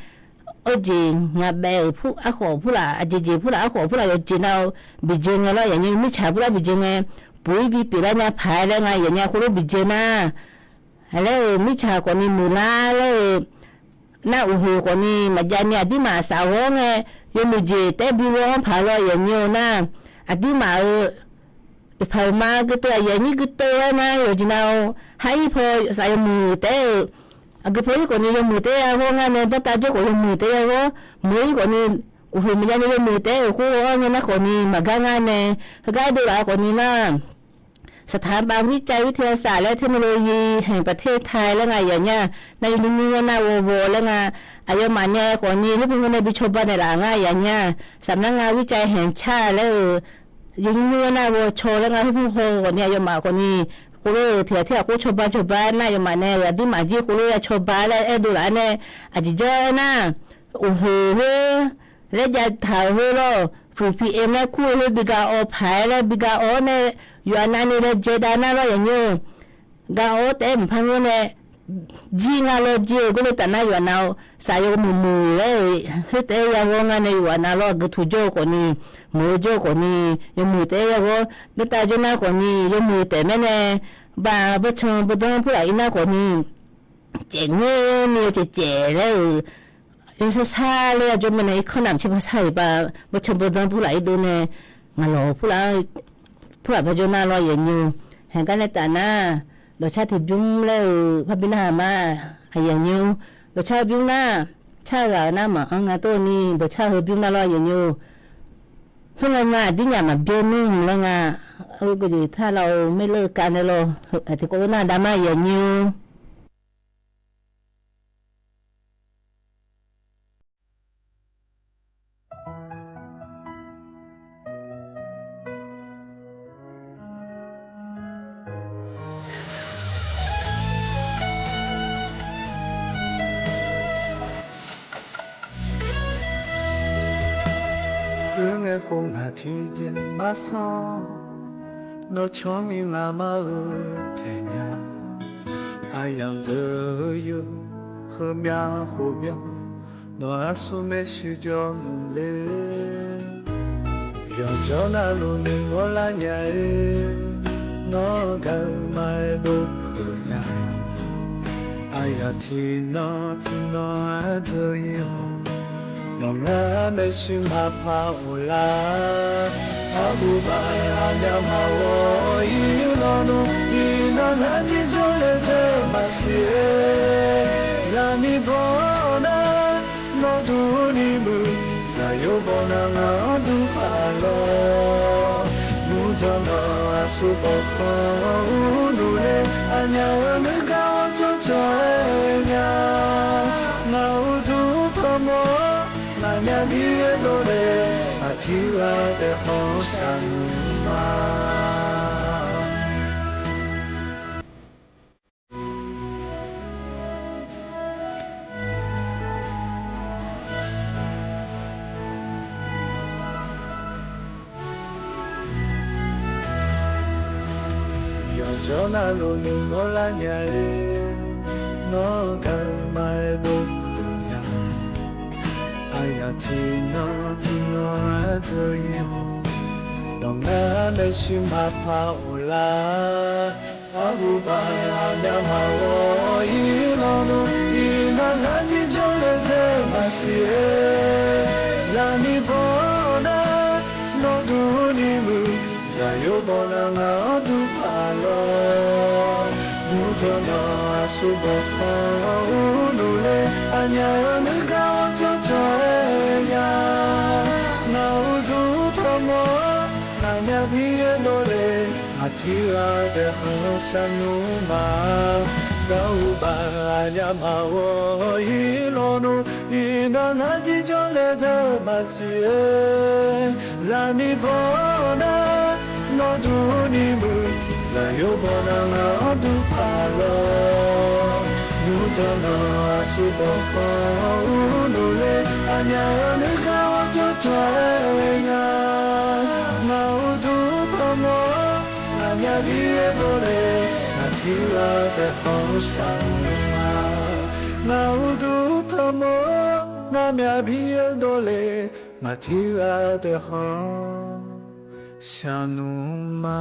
arjeq ngaq baef-euq arkhawf purlaf, aqjeq jeq purlaf, arkhawf purlaf yawqjeq nav-eu biqdzae ngae lawr yawqnymr, mirtsaq purlaf biqdzae ngae, buq-ir bipyeuf lar nya paq-aer laer nga yaf nya khoerlof biqdzae nar, laer-euq mirtsaq khawf ni muiqlar laer-euq nar, uqhoeq khawf ni maqjav ni aqdirmaf saf ghawr ngae, yawmuiq jeq taef-aer bi ghawr-anr paq lawr yawqnymr-eu nar, aqdirmaf-euq iqpaq iqma gui teuv aqyuif aqnyir gui teuv-aer nar yawqjeq nav-eu, har ir paw saf yawmuiq taef-aer-euq, aqgeu paw ir khawf ni yawmuiq taef-aer ya ghawr ngar nae, danrtav jawr khawf yawmuiq taef-aer ya ghawr, muiq ir khawf ni uqhoeq maqjav ni yawmuiq taef-aer-euq khoer ghawr-anr ngae nar khawf ni maqgar ngar nae, heugar dovlaf-eu khawf ni nar, สถาบันวิจัยวิทยาศาสตร์ และ เทคโนโลยี แห่งประเทศไทย laer nga yaf nya. Nar yawqnymr nymr-anr nar ghawqghawq laer nga, aqyawfmaf nae khawf ni khoer pu khoer nae bi cawba naeqlaf ngar yaf nya. สำนักงานวิจัยแห่งชาติ laer-euq yawqnymr nymr-anr nar ghawqcaw laer nga, khoer pu haw khawf ni aqyawfmaf khawf ni, khoerlof-euq tiqghaq tiqghaq khoer cawba cawba-aer nar yawfmaf nae aqdirmaf jir khoerlof ya cawba laer aer dovlaf-aer nae, aqjeq janr-aer nar, uqhoeq khoer laer jav taq-euq khoer lawr, fuq pi em laer kur-eu khoer bi ga awv paq-aer laer bi ga awv-awr nae, yawqha navni laer dzae dav nar lawr yawqnymr-eu, ga awv-awr taef-aer mqpar ngeur nae jir nga lawr jir-eu gor nae taf nar yawqha nav-eu saf yawmuiq muiq laer-euq khoer taef-aer ya ghawr ngar nae yawqha nav lawr aqgeu tuq jawr-eu khawf ni, muiq-eu jawr-eu khawf ni, yawmuiq taef-aer ya ghawr, danrtav jawr nar khawf ni yawmuiq taef maer nae, ba bawrtsanq bawrdanr purlaf ir nar khawf ni, caef ngeur ni yawcaef caef laer-euq, yawshar shar laer ya jawr mae nae irkanr navmaqtser par shar-euq ba, bawrtsanq bawrdanr purlaf ir dov nae, ngaqlawq purlaf, purlaf par jawr nar lawr yawqnymr-eu, haeq gar nae taf nar, dawqcar tiqbymr laer-euq parbi narhaq ma, aqyuif aqnyir-or, dawqcar bymr nar, car-eu ghaq-eu nar maqanr nga tov ni, dawqcar heu bymr nar lawr yawqnymr-eu, khoerngae nga aqdirnyaf maqbyaer nmr laer nga, geujeq tar laf-eu maerleur-eu kav nae lawr, tiqkawv lof nar dav ma yawqnymr-or. Khoerngae khof ngaq tiqjeq marsanr, nawr canr ni ngaq mar-eu taeq nya. Aqyamq deuq-eu yawr heumyav khof byan, nawq arsur maershuir jawr mq ler. Yawqjawr navluf noeqmawr lar nya-ir, nawr gaq-eu ma-aer dov peuq nya. Aqyawf tiqnan tiqnan-aer dzeur-ir-awq. Nawqngar maershuir maqpar of lar. Arhuba aqnyaf maqghawq-ir lawnmr, iqnan zaqjir jawrle zeur-eu maqsiq-aer, zaqmiq bawq nar, nawqduq ni muiq, zaqyo bawq nar ngar-anr duqpaf lawr. Nymrjawr nan aqsur bawq khanq-anr ur nmr le, aqnyaf-euq nuigar-awr tsawrcawq-aer nya. Ngaq uqduq tanqmawr-awr, ngaqmyav bi-aer dovle, aqtirghaq taef khanq shaq nmr ma. Yawqjawr navluf nuighawr lar nya-ir, nawr-eu garma-aer dov-eu nya. Aqyawf tiqnan tiqnan-aer dzeur-ir-awq. Nawqngar maershuir maqpar of lar. Arhuba aqnyaf maqghawq-ir lawnmr, iqnan zaqjir jawrle zeur-eu maqsiq-aer, zaqmiq bawq nar, nawqduq ni muiq, zaqyo bawq nar ngar-anr duqpaf lawr. Nymrjawr nan aqsur bawq khanq-anr ur nmr le, aqnyaf-euq nuigar-awr tsawrcawq-aer nya. Ngaq uqduq tanqmawr-awr, ngaqmyav bi-aer dovle, aqtirghaq taef khanq shaq nmr ma. Arhuba aqnyaf maqghawq-ir lawnmr, iqnan zaqjir jawrle zeur-eu maqsiq-aer, zaqmiq bawq nar, nawqduq ni muiq, zaqyo bawq nar ngar-anr duqpaf lawr. Nymrjawr nan aqsur bawq khanq-anr ur nmr le, aqnyaf-euq nuigar-awr tsawrcawq-aer nya. Ngaq uqduq tanqmawr-awr, ngaqmyav bi-aer dovle, aqtirghaq taef khanq shaq nmr ma. Ngaq uqduq tanqmawr-awr, ngaqmyav bi-aer dovle, aqtirghaq taef khanq shaq nmr ma.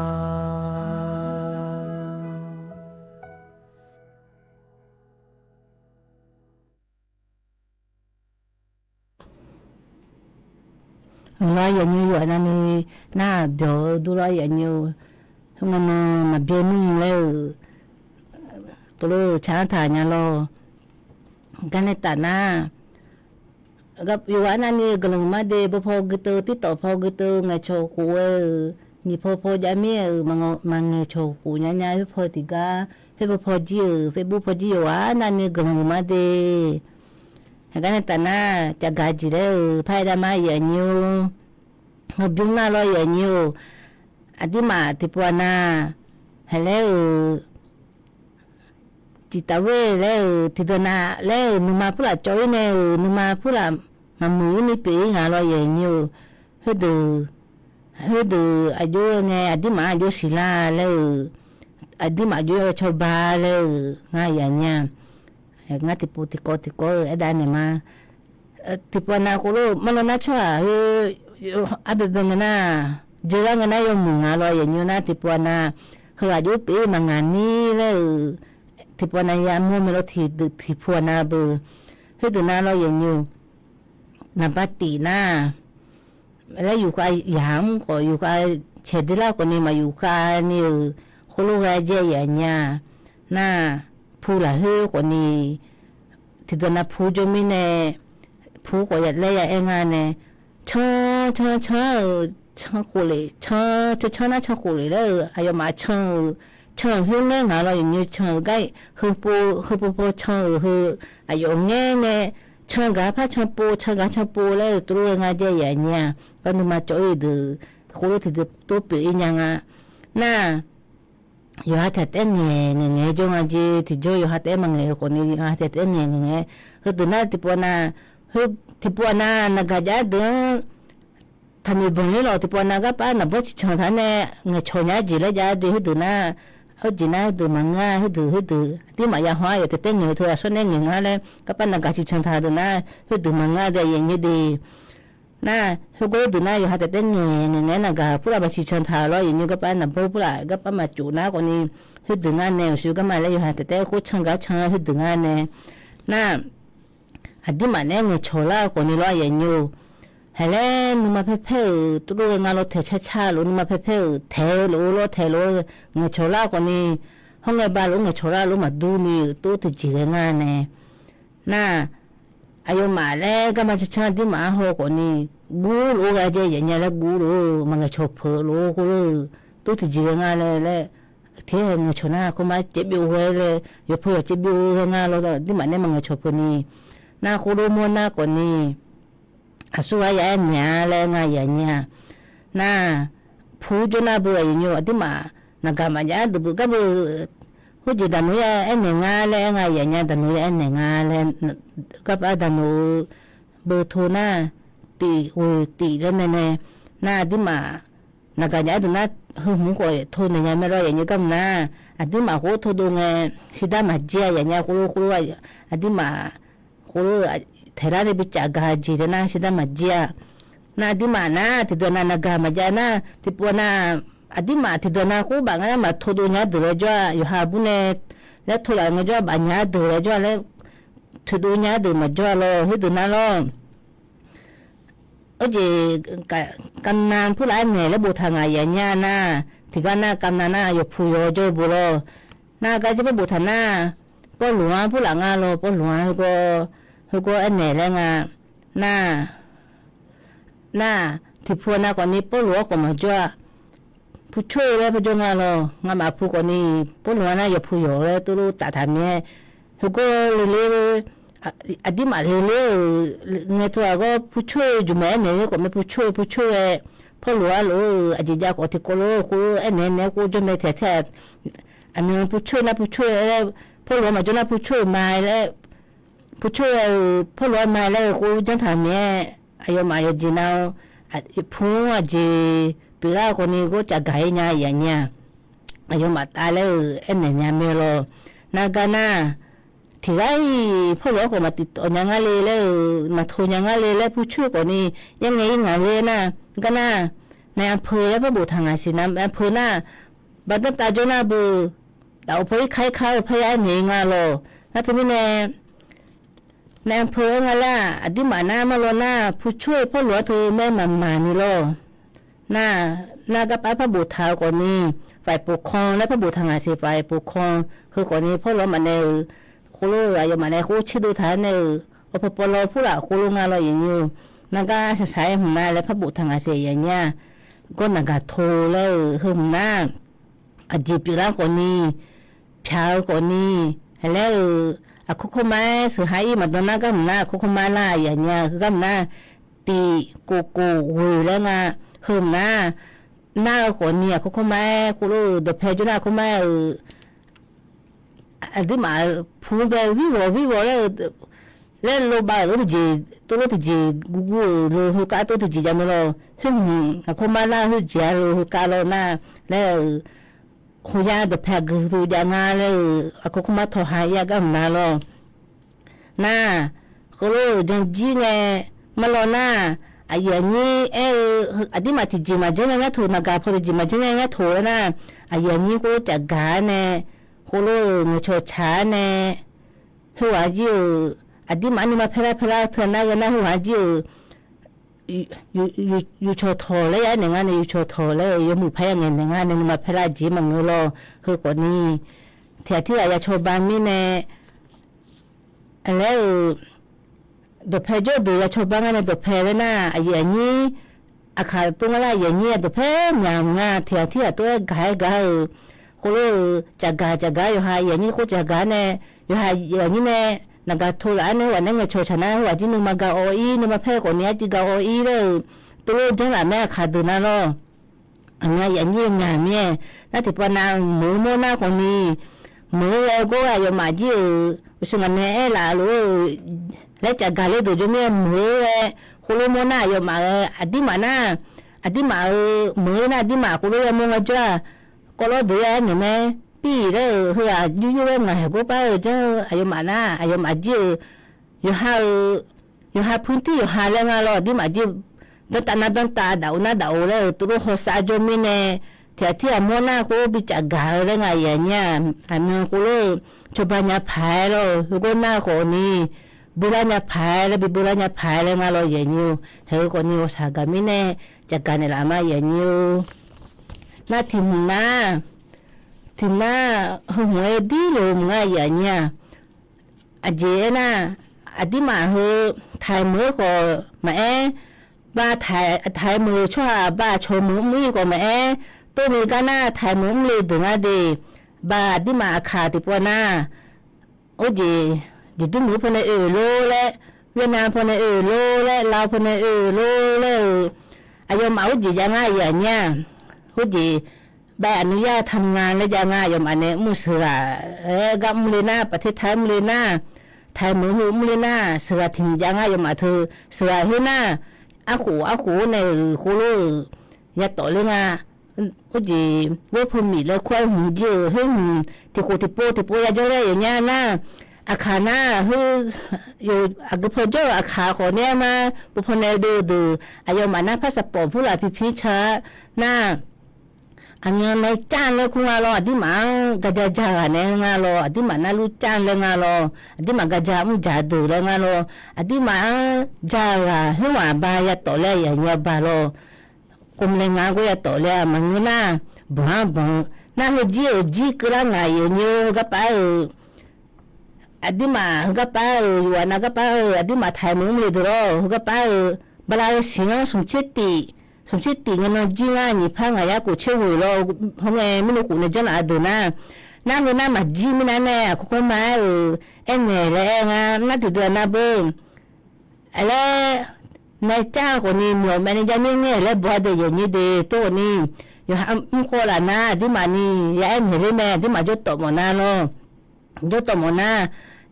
Lar yawqnyi yawqha navni nar-aq byawq-eu dur lar yawqnyi-eu, heu ngae nan maqbyaer nmr laer-euq tov lof-eu tsaq-anr taq nya lawr. Garnae taf nar, yawqghaq navni-eu guiqlanq maqde, baw paw guiteuv, TikTok paw guiteuv, ngaeqcawq khof-aer-euq, nyiq paw paw jav mir-aer-euq, maqngaeq, maqngaeq cawq khof nya nya, khoer paw tiqgar, khoer paw paw jir-euq, Facebook paw jir, yawqghaq navni guiqlanq maqde. Aqgar nae taf nar, caqgaq jeq laer-euq par-aer dav ma, yawqnyir-or. Heubymr nar lawr yawqnyir-or. Aqduimaf tiqpov-aq nav, haeq laer-euq, tiqtaf wer laer-euq, tiqdeuq nav laer-euq, nuima purlaf cawv-ir nae-euq, nuima purlaf maqmuiq-ir ni pyeuf-ir nga lawr yawqnyir-or. Khoerdeuq, khoerdeuq aqjox-aer ngae, aqduimaf aqjox siqlar laer-euq, aqduimaf aqjox-aer cawba laer-euq ngar yaf nya. Ngar tiqpov tiqkawv tiqkawv-eu aerdav naeq ma. Tiqpov nav khoerlof marlawr nar tsawrhaq heu, arbaebae ngae nar, jeular ngae nar yawmuiq nga lawr yawqnyir nar tiqpov nav, heu aqjox pyeuf-ir maqngaq nir laer-euq, tiqpov nav yamawr mae lawr tiqdeuq tiqpov nav beu. Khoerdeuq nav lawr yawqnyir-or. Naqba tif nar, laer yufkhav yamr khawf, yufkhav caeq derlar khawfni maq yufkhav ni-euq, khoerlof ghae jae yaf nya. Nar, pu lafkhoer khawfni, tiqdeuq nav pu jawr mirnae, pu khawf laer ya aer nga nae, can can can-euq, can khof lef, can can can nar can khof lef laer-euq aqyawfmaf can-euq, can-euq khoer ngaer ngaq lawr yawqnyir can-euq gar, heu pov pov can-euq heu, aqyawf ngaer ngae, can gaq par can pov, can gaq can pov laer-euq tov lof ghae nga jae yaf nya. Gar nuima cawv-ir deuq, khoerlof tiqdeuq tov pyeuf-ir nya nga. Nar, yawqha taef taef-aer ngaeq ngaeq ngaeq-aer jawr nga jeq, tiqjawr yawqha taef-aer maqngaeq-eu khawfni yawqha taef taef-aer ngaeq ngaeq ngaeq. Heudeuq nar tiqpov nav, tiqpov nav naqgaq jav-aer deuq-anr taqnoeq banq ler lawq. Tiqpov nav garpar naqbawr ciqcan taq nae ngaeqcawq nya-aer jeq laer jav-aer de heudeuq nar, arjeq nar heudeuq maqngeur-a, heudeuq heudeuq aqduimaf yahaw-aer yawqha taef taef-aer ngaeq-eu teu aqsawr nae ngaeq nga laer garpar naqgaq ciqcan taq deuq nar, heudeuq maqngeur-a de yawqnyir de. Nar, heugor heudeuq nar yawqha taef taef-aer ngaeq ngaeq ngaeq-aer naqgaq purlaf maq ciqcan taq lawr yawqnyir garpar naqbawr purlaf garpar maqcof nar khawfni, khoerdeuq ngar nae, uqshoe garma laer yawqha taef taef khoer can gar can-eu khoerdeuq ngar nae, nar, aqdirmaf nae aer ngaeqcawq lar-eu khawfni lawr, aqyuif aqnyir-or. Haeq laer nuima paerpaer-euq tov lof ghae nga lawr, taeq car car lof, nuima paerpaer-euq taeq lof lawr, taeq lof-aer ngaeqcawq lar khawfni, hawr ngae ba lof ngaeqcawq lar lof maqdur ni-euq tov tiqjeq ghae nga nae, nar, aqyawfmaf laer garma cancan aqdirmaf-anr haw khawfni, guv lof-aer ghae jaev yaf nya laer guv lof-eu maqngaeq cawq peuq lof-eu khoerlof-eu, tov tiqjeq ghae nga laer laer, tiqhae ngaeq cawq nar khoermar caevbyov ghae laer, yawqpov yawq caevbyov ghae nga lawr, aqdirmaf nae maqngaeq cawq peuq ni, nar khoerlof mawr nar khawfni, aqsur ghaq ya aernaeq-a laer nga yaf nya. Nar, pu jawr nar beu aqyuif aqnyir-or, aqdirmaf naqgaq maqjav deuq beu gar beu, khoerjeq daqnoeq ya aernaeq nga laer aer nga yaf nya, daqnoeq ya aernaeq nga laer, garpar daqnoeq-eu beu to nar, tif ghoeq tif laer mae nae, nar aqdirmaf naqgaq jav-aer deuq nar, heu hmq khawf to naeq nya mae lawr, aqyuif aqnyir garma nar, aqdirmaf khoer to dov ngae, shir dar maqjir-a yaf nya khoerlof khoerlof, aqdirmaf khoerlof, taeq lar nae bi caf gaq jeq tae nar shir dar maqjir-a. Nar aqdirmaf nar tiqdeuq nav naqgaq maqjav nar tiqpov nav, aqdirmaf tiqdeuq nav khoer baf nga nar maq to dov nya deuq laer jawr-a, yawqha bur nae laer to laf ngae jawr-a, baf nya deuq laer jawr-a laer, toeqdov nya deuq maqjawr-a lawr, khoerdeuq nar lawr. Oerjeq, kamnav purlaf-aer naeq laer boftaq ngaq yaf nya nar, tiqgar nar kamnav nar yawqpuq yawq jawr-eu beu lawr. Nar gar jir par boftaq nar, Pawrluv-anr purlaf nga lawr, Pawrluv-anr heugawr, heugawr aernaeq laer nga. Nar, nar, tiqpu nav khawfni Pawrluv-anr khawf maqjawr-a. Pucoer laer par jawr nga lawr, ngamaf pu khawfni, Pawrluv-anr nar yawqpuq yawq laer tov lof taf taq mir-aer, heugawr le ler, aqdirmaf le ler-euq ngae tov-aq gawr pucoer-eu jeq mae aernaeq ler khawf mae, pucoer-eu pucoer-aer, Pawrluv-anr lof-eu aqjeq jav khawf tiqkawv lof-eu khoer aernaeq naeq-aer khoer jawr mae taef taef-aq, aqmyan pucoer nar pucoer laer, Pawrluv-anr maqjawr nar pucoer-eu ma laer, pucoer-eu, Pawrluv-anr ma laer-eu khoer janr taq mir-aer, aqyawfmaf yawqjeq nav-awr, pu-anr aqjeq pyeuflar-eu khawfni gawr caf gaq-ir nya yaf nya. Aqyawfmaf tav laer-euq aernaeq nya mae lawr. Nar gar nar, tiqghaq-iq Pawrluv-anr khawf maq tiqtawf nya ngar le laer-euq, maq to nya ngar le laer pucoer khawfni, yaer ngae ir ngaq le nar, gar nar, nae anpeu laer par boftaq ngaq siq, nae anpeu nar, baqdanr tav jawr nar beu, daqoq paw ir kar ir kar-eu parya aernaeq nga lawr. Nar teumirnae, nae anpeu-aer nga laer-aq, aqdirmaf nar marlawr nar pucoer-eu Pawrluv-anr teu maer maqmaq ni lawr. Nar, nar garpar par boftaq-eu khawfni, ฝ่ายปกครอง laer par boftaq ngaq siq, ฝ่ายปกครอง heu khawfni Pawrluv-anr maqnaeq-euq, khoerlof-eu aqyawfmaf nae khoer tserdov taq-aer nae-euq, awqpaw paw law purlaf khoerlof nga lawr yaf nyir-or. Nar gar shaqshaq-aer hmq nar laer par boftaq ngaq siq yaf nyir-a. Gawr naqgaq to laer-euq heu hmq nar, aqjeq pyeuflar khawfni, pyaq-eu khawfni, laer-euq, aqkawr kawrma-aer sheuq ha-ir maqdan nar gar hmq nar, aqkawr kawrma lar yaf nyir-a, heu gar hmq nar, tif kof kof ghoeq laer nga, heu hmq nar, nar-eu khawfni aqkawr kawrma-aer khoerlof-eu dawqpae jawr nar aqkawr kawrma-euq, aqduimaf pu bae virghawq virghawq laer-eu, laer lobav-euq lof tiqjeq, tov lof tiqjeq gurgur-euq lo heukav tov tiqjeq jav mae lawr, khoer hmq aqkawr mar lar khoerjeq-a lo heukav lawr nar, laer-euq, khoya dawqpae aqgeu heuduq jav nga laer-euq aqkawr kawrma tawq ha-ir-a gar hmq nar lawr. Nar, khoerlof-euq janjir ngae, marlawr nar, aqyuif aqnyir aer-eu, aqdirmaf tiqjeq maqjanr nya nyar toq, naqgaq paw tiqjeq maqjanr nya nyar toq laer nar, aqyuif aqnyir khoerlof cafgaq-ar nae, khoerlof-euq ngaeqcawq tsaq-ar nae, heughaq jir-euq, aqdirmaf-anr nuima paerlar paerlar teu nar ghae nar heughaq jir-euq, yufcawq tawq laer ya aernaeq ngar nae, yufcawq tawq laer-euq yawmuiq paq ya ngaeqnaeq ngar nae nuima paerlar jeq maqngeur lawr. Heu khawfni, tiqghaq tirghaq ya cawba mirnae, laer-euq, dawqpae jawr deuq ya cawba ngar nae dawqpae laer nar, aqyuif aqnyir, aqkaq tov ngar lar aqyuif aqnyir dawqpae myaq nga, tiqghaq tirghaq tov-aer gaq-aer gaq-euq, khoerlof-euq cafgaq cafgaq yawqha aqyuif aqnyir khoer cafgaq nae, yawqha aqyuif aqnyir nae, naqgaq to laf-ar nae heughaq nae ngaeqcawq tsaq nar heughaq jir nuima ga awv-ir, nuima paer khawfni arcuiv ga awv-ir laer-euq, tov lof janr laf mae aqkaq deuq nar lawr. Aqmyan aqyuif aqnyir-eu myaq mir-aer, nar tiqpavnav meuq-eu mawr nar khawfni, meuq-eu ghae gawr-eu aqyawfmaf jir-euq uqshoe ngaq nae aerlaf lof-eu laer cafgaq ler deuq jawr mir-aer meuq-eu ghae, khoerlof mawr nar aqyawfmaf ghae aqdirmaf nar, aqdirmaf-euq meuq-eu nar aqdirmaf khoerlof yamawr ngar jawr-aq, kawvlawr deuq ya aernaeq mae, pir-iq laer-euq heughaq yur yur-aer ngaq haeq gawr par-eu janr-eu aqyawfmaf nar aqyawfmaf jir-euq, yawqha-euq, yawqha puirtir yawqha laer nga lawr aqdirmaf jir-eu, danrtav nar danrtav daf-eu nar daf-eu laer-euq tov lof hawsav jawr mirnae, tiqghaq tirghaq mawr nar khoer bi cafgaq-eu laer nga aqyuif aqnyir-aq, aqmyan khoerlof-eu cawba nya paq-aer lawr-eu, heugar nar khawf ni, beular nya paq-aer laer, bi beular nya paq-aer laer nga lawr aqyuif aqnyir-or. Haeq-eu khawf ni ghawqshaq gaq mirnae cafgaq naeqlaf ma aqyuif aqnyir-or. Nar tiq hmq nar, tiq nar heu hmq-aer dir loq mq ngar aqyuif aqnyir-aq, aqjeq aernar, aqdirmaf heu taqmeuq-eu khawf maqaer, ba taq-aer meuq-eu tsawrhaq ba cawq meuq mr-ir khawf maqaer, tov ni gar nar taqmeuq mr le deuq nga de, ba aqdirmaf aqkaq tiqpov nar, orjeq, jeqdur muiq-eu pawnae oe lor laer, เวียดนาม pawnae oe lor laer, ลาว pawnae oe lor laer-eu, aqyawfmaf orjeq jav ngar aqyuif aqnyir-aq, orjeq ใบอนุญาตทำงาน laer jav ngar aqyawfmaf nae mr-eu sheuqghaq-aer gar mr le nar, ประเทศไทย mr le nar, taqmeuq heu mr le nar, sheuqghaq tiq hmq jav ngar aqyawfmaf teu, sheuqghaq khoer nar, arkhof arkhof-awr nae-euq khoerlof-euq yatawf ler nga. Orjeq เวิร์กเพอร์มิท laer kur-aer hmq jir-euq khoer hmq tiqkhof tiqpov tiqpov yajanr laer aqyuif aqnyir nar, aqkaq nar, aqgeu paw jawr-euq aqkaq khawf nae ma, bov pawnae dov-eu deuq aqyawfmaf nar พาสปอร์ต purlaf pipir ca-a nar, aqmyan nae car laer kur nga lawr, aqdirmaf-anr gaja ja ghaq nae nga lawr, aqdirmaf nar lur car laer nga lawr, aqdirmaf gaja mr jaq deuq laer nga lawr, aqdirmaf-anr ja ghaq khoerghaq ba yatawf laer aqyuif aqnyir ba lawr. กรมแรงงาน gawr yatawf laer-aq maqngeur nar, banq-anr banq-eu nar, heujir-euq jir keuvlar ngaq aqyuif aqnyir-or, heugar paf-aer-euq aqdirmaf heugar paf-aer-euq yawqghaq nav gar paf-aer-euq aqdirmaf taqmeuq mr le deuq lawr, heugar paf-aer-euq bala-eu siq-anr smq tser tif, smq tser tif ngae nan jir ngar nyiq par ngaq yar khof tser ghoeq lawr, hawr ngae mirnae khof nae janrlaf-eu deuq nar, nar heu nar maqjir mirnae nae aqkawr kawr ma-aer-euq aernaeq laer aer ngar nar tiqdeuq-aq nar beu Aerlaer, nae car khawf ni myawq maeqnae ja mir ngae laer baw-a de aqyuif aqnyir de tov khawf ni, yawqha mr khawv laf nar aqdirmaf ni ya aernaeq ler mae, aqdirmaf jawrtawf mawf nar lawr. Jawrtawf mawf nar,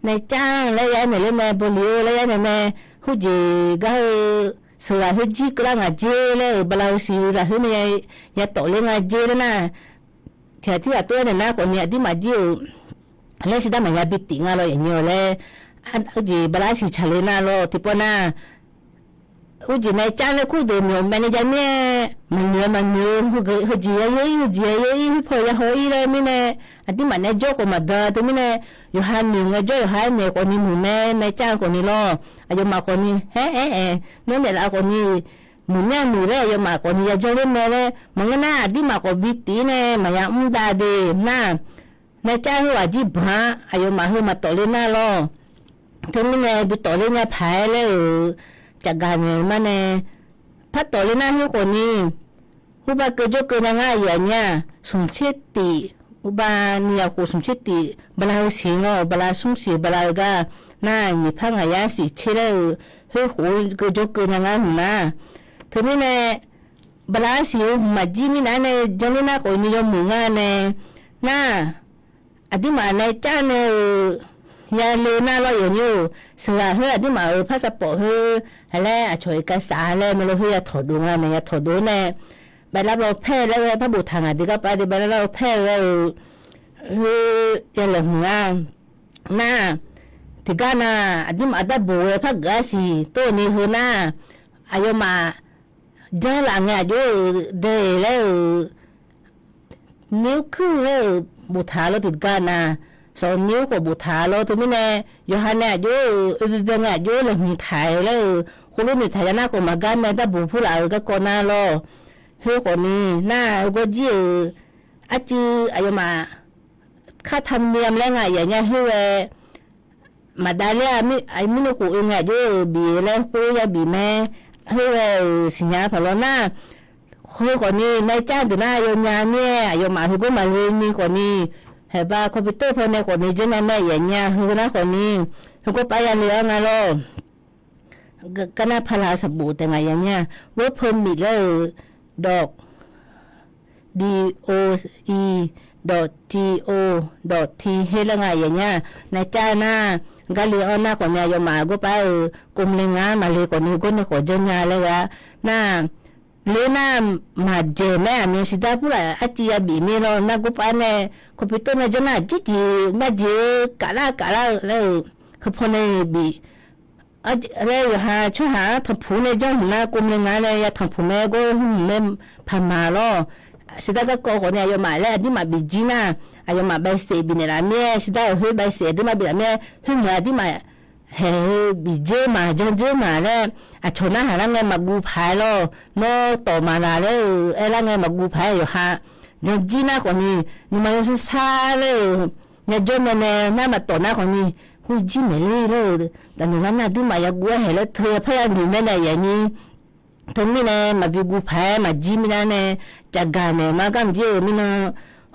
nae car laer ya aernaeq ler mae, baw le-or laer ya aernaeq mae, heujeq gar heu sheuqghaq khoer jir keuvlar ngaq jer laer-euq bala-eu siq lafkhoer nae yatawf ler nga jer laer nar, tiqghaq tirghaq tov-aer naeq nar khawf ni aqdirmaf jir-euq laer shir dar maqya bi tif nga lawr aqnyir-awq laer, heujeq bala-aer siq tsaqle nar lawr tiqpawf nar, heujeq nae car laer kur deuq myawq maeqnae ja mir-aer maqnoeq-eu maqnoeq-eu, heujeq ya yeur-ir, heujeq ya yeur-ir, khoerpaw ya haw-ir laer mirnae, aqdirmaf nae jawr khawf maqdan teumirnae, yawqha noeq ngae jawr yawqha aernaeq khawf ni muiq mae, nae car khawf ni lawr, aqyawfmaf khawf ni aer aer aer, nawr naeqlaf khawf ni muiq mir-a muiq laer aqyawfmaf khawf ni yajanr ler mae laer maqngeur nar aqdirmaf khawf bi tif-ir nae maqya mr dav de nar, nae car khoerghaq jir banq-a aqyawfmaf heu maqtawf le nar lawr. Teumirnae bi tawf ler nya paq-aer laer-euq cafgaq naeq-eu mar nae, par tawf le nar khoer khawf ni, khoerbar keuv jawr keuv nya ngar aqyuif aqnyir-aq, smq tser tif, khoerbar ni yaqkhof smq tser tif bala-eu siq lawr, bala smr siq bala-eu gar, nar nyiq par ngaq yar siq tser laer-euq, khoer khof keuv jawr keuv nya ngar hmq nar. Teumirnae, bala-aer siq-eu hmq maqjir mirnae-aer nae janr ler nar khawf ni yawmuiq ngar nae, nar aqdirmaf nae car nae-euq yale nar lawr aqyuif aqnyir-or, sheuqghaq khoer aqdirmaf-euq พาสปอร์ต khoer, ha laer aqcawq iqkasaf laer maeqlo khoer ya tawqdov nga nae ya tawqdov-aer nae, ใบรับรองแพทย์ laer ghae par boftaq ngaq de gar paf de ใบรับรองแพทย์ ghae-euq, khoer ya laeqhmq nga. Nar, tiqgar nar, aqdirmaf darboq ghae par geuf-ar siq tov ni heu nar, aqyawfmaf janrlaf ngae aqjox-euq de laer-euq, nir kuir laer-euq boftaq lawr tiqgar nar, sawq nir khawf boftaq lawr teumirnae, yawqha nae aqjox-euq oe byae byae ngae aqjox laeqhmq taq-euq laer-euq, khoerlof noeqtaq ya nar khawf maqgar mae darboq purlaf-euq garkawv nar lawr. Khoer khawf ni, nar-eu gawr jir-euq arcuiv aqyawfmaf ค่าธรรมเนียม laer nga aqyuif aqnyir khoer ghae, maqdav ler-a, mirnae khof oe ngae aqjox-euq bif laer khoer ya bif mae, khoer ghae-euq siqnya paq lawr nar, khoer khawf ni nae car deuq nar yawnya mir-aer aqyawfmaf heugor maqle ni khawf ni, haeqba คอมพิวเตอร์ paw nae khawf ni janrnya mae aqyuif aqnyir heu nar khawf ni, heugor pav yale-anr nga lawr. Garnar paqlaq sanqbof taef ngaq aqyuif aqnyir-aq, work permit laer-euq, dawq D O E dot G O dot T H laer nga aqyuif aqnyir-aq, nae car nar, garle-anr nar khawf ni aqyawfmaf gawr pav-euq กรมแรงงาน maqle khawf ni gawr nae khawf janrnya laer ghae-a. Nar, le nar, maqdzaeq mae aqmyan siqdar purlaf arcuiv ya bif mir lawr nar gawr pav nae, คอมพิวเตอร์ nae janr nar aqjeq jeq marjeq-eu kaflar kaflar-eu laer-euq, heupaw nae bif laer yawqha tsawrhaq-anr tanqpuq nae janr hmq nar กรมแรงงาน nae ya tanqpuq mae gawr hmq mae paq ma lawr. shiqdar garkawv khawfni aqyawfmaf laer aqduimaf bifjir nar, aqyawfmaf baev sef bifnaeq laf mir-aer, shiqdar-euq khoer baev sef aqduimaf bif laf mir-aer, khoermuiq aqduimaf haeq-eu bifdzer ma janrdzer ma laer, aqcawq narhaq lar ngae maqguv paq-aer lawr, nawr tawq maqlaq laer-euq aer lar ngae maqguv paq-aer yawqha janrdzer nar khawfni, nuima yawsanr sar laer-euq yajawr mae nae nar maqtawf nar khawfni, khoer jir maeq ler laer-euq daqnoeq lar nar aqduimaf yaguv-aer haeq laer teu parya noeq mae nae aqyuif aqnyir. Teumirnae maqbi guv paq-aer maqjir mirnae nae, cafgaq naeq ma garmq jir-euq mirnan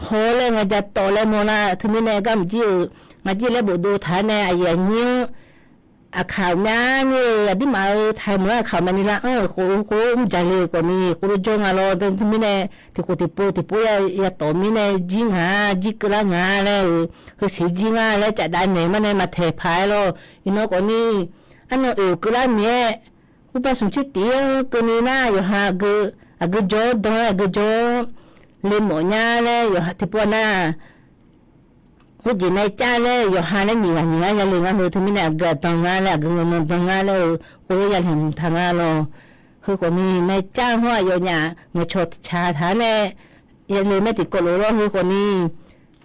haw-awr laer ngae ja tawv laer mawrlar. Teumirnae garmq jir-euq ngaq jir laer bofdov taq-aer nae aqyuif aqnyir-anr Aqkaq myav nyir-eu aqduimaf-euq taqmeuq-anr aqkaq maqni lar-anr-euq khof khof mr jaqle-euq khawfni khof lof jawr nga lawr. Teumirnae tiqkhof tiqpov tiqpov ya tawf mirnae jir ngaq jir keuvlar nga laer-euq, heusiq jir nga laer cafdav naeq ma nae maqtaeq paq-aer lawr. Iqnan khawfni arnan oeq keuvlar mir-aer, urpar smq tser tif-anr keuvni nar yawqha aqgeu jawr-awr dan-aer aqgeu jawr-awr le mawf nya laer yawqha tiqpov nar khoerjeq nae car laer yawqha laer nyiq ghaq nyiq ghaq yale ngar heu. Teumirnae aqgeu aqdan nga laer aqgeu nan nan dan nga laer-euq khof-eu yalaeq hmq taq nga lawr. Heu khawfni nae car hawr aqyawfnyaf ngaeqcawq tsaq taq-aer nae yale mae tiqkawv lof lawr. Heu khawfni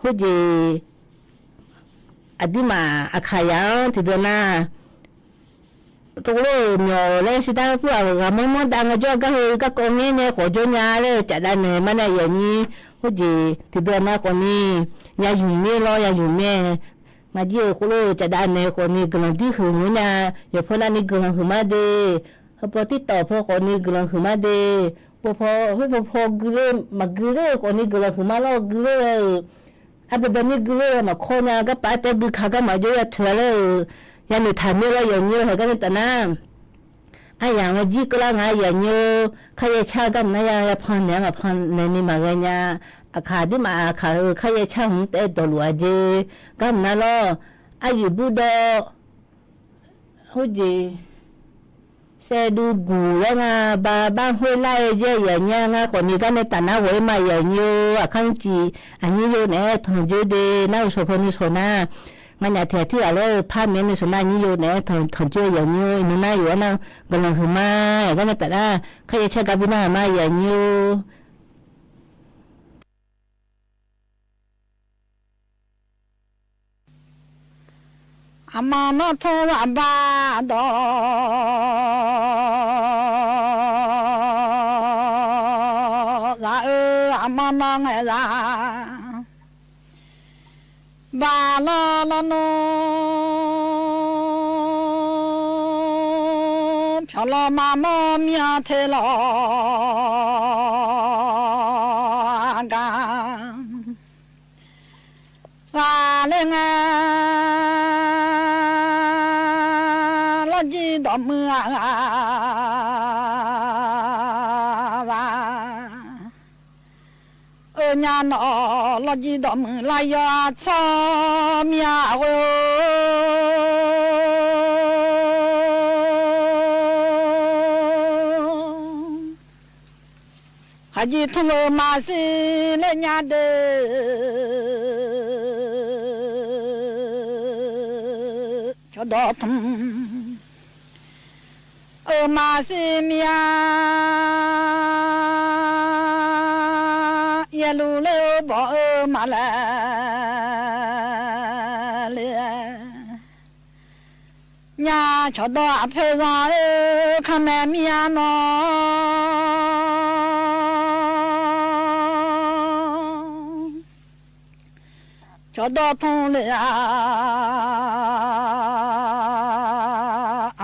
khoerjeq aqduimaf aqkaq yaq-anr tiqdeuq nar teulof-euq myawq laer shir dar pur-aq ghaq manr manr dav ngae jawr-a gar heu garkawv ngaer nae khawf jawr nya laer-eu cafdav naeq ma nae aqyuif aqnyir khoerjeq tiqdeuq nar khawfni ya yumq mir lawr ya yumq mir-aer. Ngaq jir-euq khoerlof-eu cafdav naeq khawfni guiqlanq dir huiq mawr nya. Yawqpawr narni guiqlanq huiq ma de. Heupawr tirtawf paw khawfni guiqlanq huiq ma de. Paw paw khoer paw paw guiler maqguiler-eu khawfni guiqlanq huiq ma lawr guiler-euq Arbaedan mir guiler-eu maqkawr nya garpaf-aer taef gui ka garma jawr ya toeq-a laer-euq yanoeq taq mir lawr yawqnyir-eu haeq gar nae taf nar aryamq-anr jir keuvlar nga yawqnyir-eu kharyaer car garma nar ya ya pan naeq-anr maqpan naeq ni maqghae nya. Aqkaq aqduimaf aqkaq-euq kharyaer car hmq taef-aer dawqluf-a jeq garma nar lawr. Aryuif burdawr khoerjeq saevduv guq laer nga, ba bar khoer lar-eu jeq yawqnyir-a ngar khawfni gar nae taf nar ghawq-ir ma yawqnyir-eu aqkar mrcif aqnyir yo naeq-aer tanqjoe de nar-eu shawq paw ni shawq nar nganyaf tiq ghaq tirghaq laer-eu par maeq-aer nae shawq nar aqnyir yo naeq-aer tanqjoe yawqnyir-eu iqnan nar yawqha nar guiqlanq huiq ma. Aqgar nae taf nar kharyaer car gar bi nar-aq ma yawqnyir-eu Aqma nawr tmr zaq baq dawq zaq-eu, aqma nawr ngaeq zaq baq lawr lawr nmr, pyawq lawr maqmawr mir-anr te lawq gar ghaqler ngae, lawrjir dawqmuiq-aq ghaq zaq-eu nya nawq, lawrjir dawqmuiq lar yawr-a tsawr mir-a ghoe-or. Khaqjir tmr-eu maqsiq ler nya de, cawqdawq tmr-eu maqsiq mir-a, yaerluf ler-eu bawq-eu maqlae le nya, cawqdawq aqpoeq zanq-eu kannae mir-a nawq. Cawqdawq tmr le-a,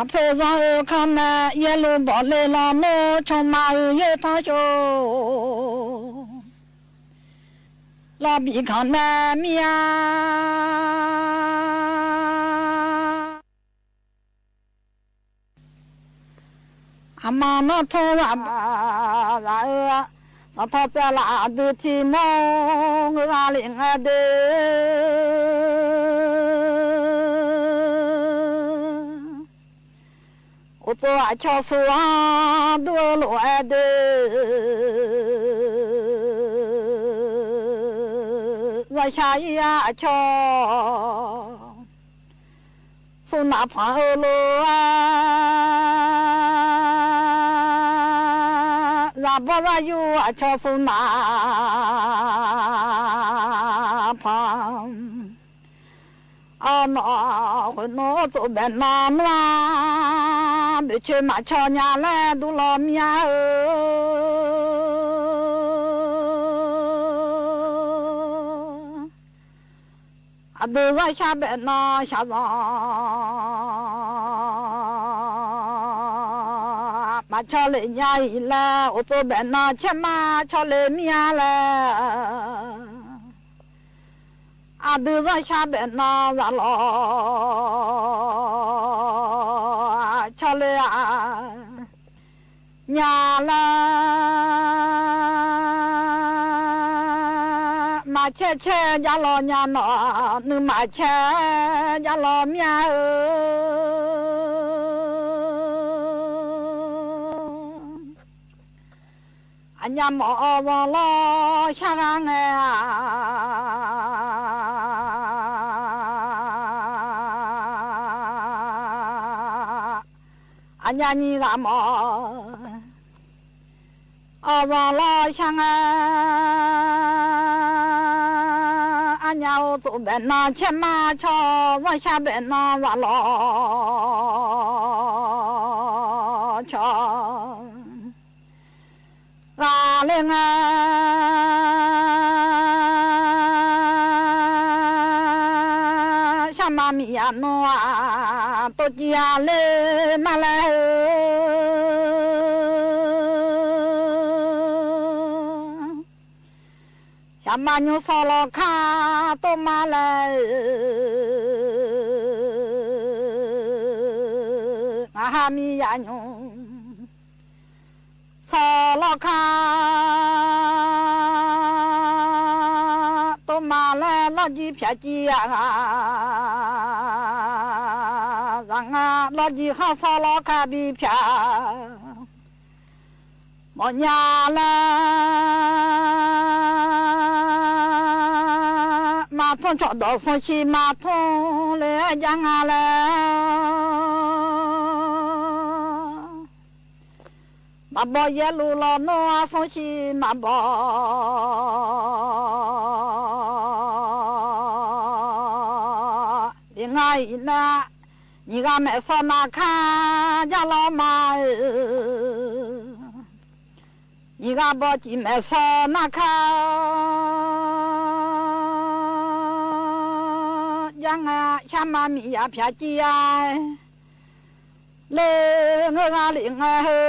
aqpoeq zanq-eu kannae yaerluf bawq le lawnmr, cawqma-euq yaertanr shawr lawr bikanq nae mir-a. Aqma nawr tmr zaq baq zaq-eu, sanqpaq tsaev laf aqdui tiq mawr ngeur gha lef ngae de. Uqtsov aqcawq smq-anr dur-eu lof-aer de, zanqshaq ir-a aqcawq smq naf panq-eu lof-aer Aqbawr zar yur aqcawq smr maq panq. Arnawq khoeqnmr tsov baef nan nmr-a, boeqcoe maqcaw nya laer dur law mir-a-eu. Aqdui zanrshar baef nan shaqzanq maqcaw lef nya-iq laer, uqtsov baef nan caerma caw lef mir-a laer. Aqdui zanrshar baef nan zaq lawq caw le-a nya laer. Maqcaer caer jar law nya nawq, nuima caer jar law mir-a-eu. Aqnyaf mawf-awr zanq lawr shar ghar ngae-a, aqnyaf nyiq ghaq mawf-awr zanq lawr shar ngae. Arnyaf-euq tsov baef nan caerma caw, zanrshar baef nan zaq lawq caw ghaq le ngae. Sharma miqyaq nmr-aq tov civ-a le ma laer-eu. Sharma nymr sawr lawr kar tov ma laer-eu. Ngaq ha miqyaq nymr sawr lawr kar tov ma laer lawrjir pyaq civ-a ghaq. Zaq nga lawrjir khanr sawr lawr kar bi pyaq mawfnya laer, maqtmr cawqdawq smr shiq maqtmr le-aer jar nga laer. Maqbaw yaerluf lawnmr-a smr shiq maqbaw. Lef nga-iq nar, nyiq ghaq maeqsawr narkar jar lawr ma-eu. Nyiq ghaq bawciq maeqsawr narkar jar nga, sharma miqyaq pyaq civ-a le ngeur ghaq lef ngae heu.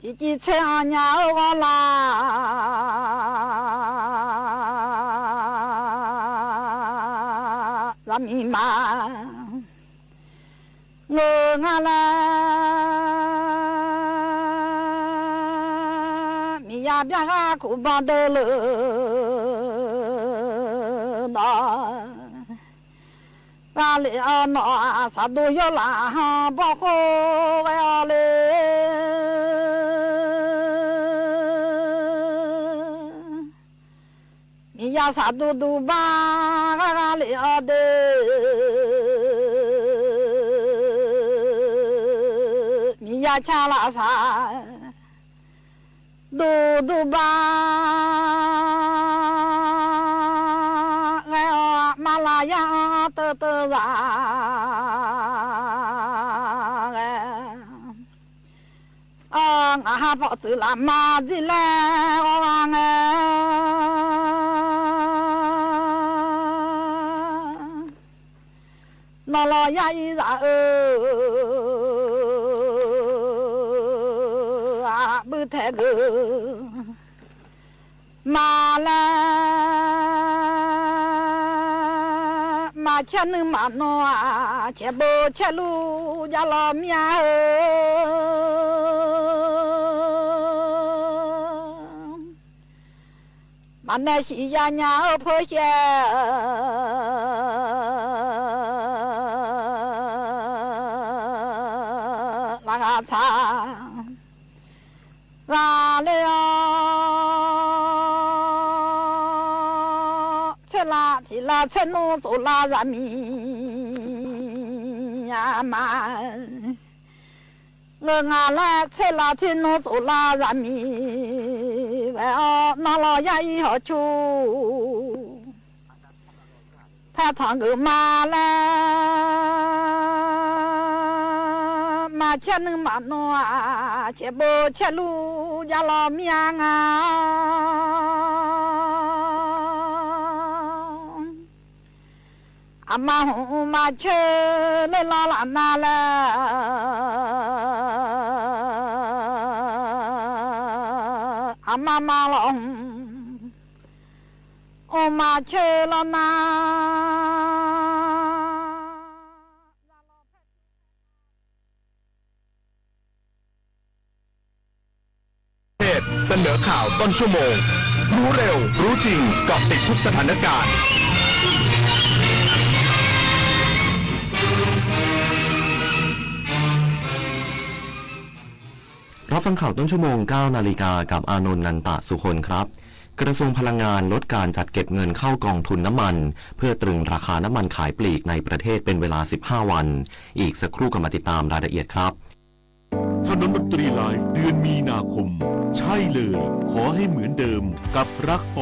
Tiqciv tser-anr nya-eu ghawrla zaqmiq ma ngeur nga laer, miqyaer byar ghaq kuv banq deuv lef nawr ghaq lef-awr nawr-aq, saqduq yawrlaf han bawr khoer ghae-awr le. Miqyaer saqduq duqbar ghae ghaq lef-awr de, miqyaer car laf saqduq duqbar ghae-awr, maqlaq yar-anr teuv teuv zaq ghae. Ngaq ha pawf tsuif laf ma dzir laer ghawr gha ngae, nawq lawq yar ir zaq-eu aqbuir taeq geuf ma laer, maqcaer nuima nawr-aq, caeqbov caerluf jar lawr mir-a heu. Maqnae siq ya nya-eu peurshaev-eu laqkhaq tsaq ghaq le-awr, tserlav tiqlav tsernmr tsoflav zaqmiq aqma-eu ngeur nga laer tser lav tser nmr tsof lar zaqmiq ghae-awr nawr lawr yar ir hawq cur. Paertanq geufma laer maqcaer nuima nawr-aq, caeqbov caerluf javlawr mir-a nga. Aqma hmq maqcoer ler lawr laf nar laer, aqma ma lawq hmq mqmaq coer lawr nar. เสนอข่าวต้นชั่วโมง รู้เร็ว รู้จริง เกาะติดทุกสถานการณ์ รับฟังข่าวต้นชั่วโมง เก้านาฬิกา กับอานนท์ นันตะสุคนครับ กระทรวงพลังงานลดการจัดเก็บเงินเข้ากองทุนน้ำมัน เพื่อตรึงราคาน้ำมันขายปลีกในประเทศเป็นเวลา สิบห้า วัน อีกสักครู่กลับมาติดตามรายละเอียดครับ ถนนดนตรีไลฟ์ เดือนมีนาคม ใช่เลย ขอให้เหมือนเดิม กับรักป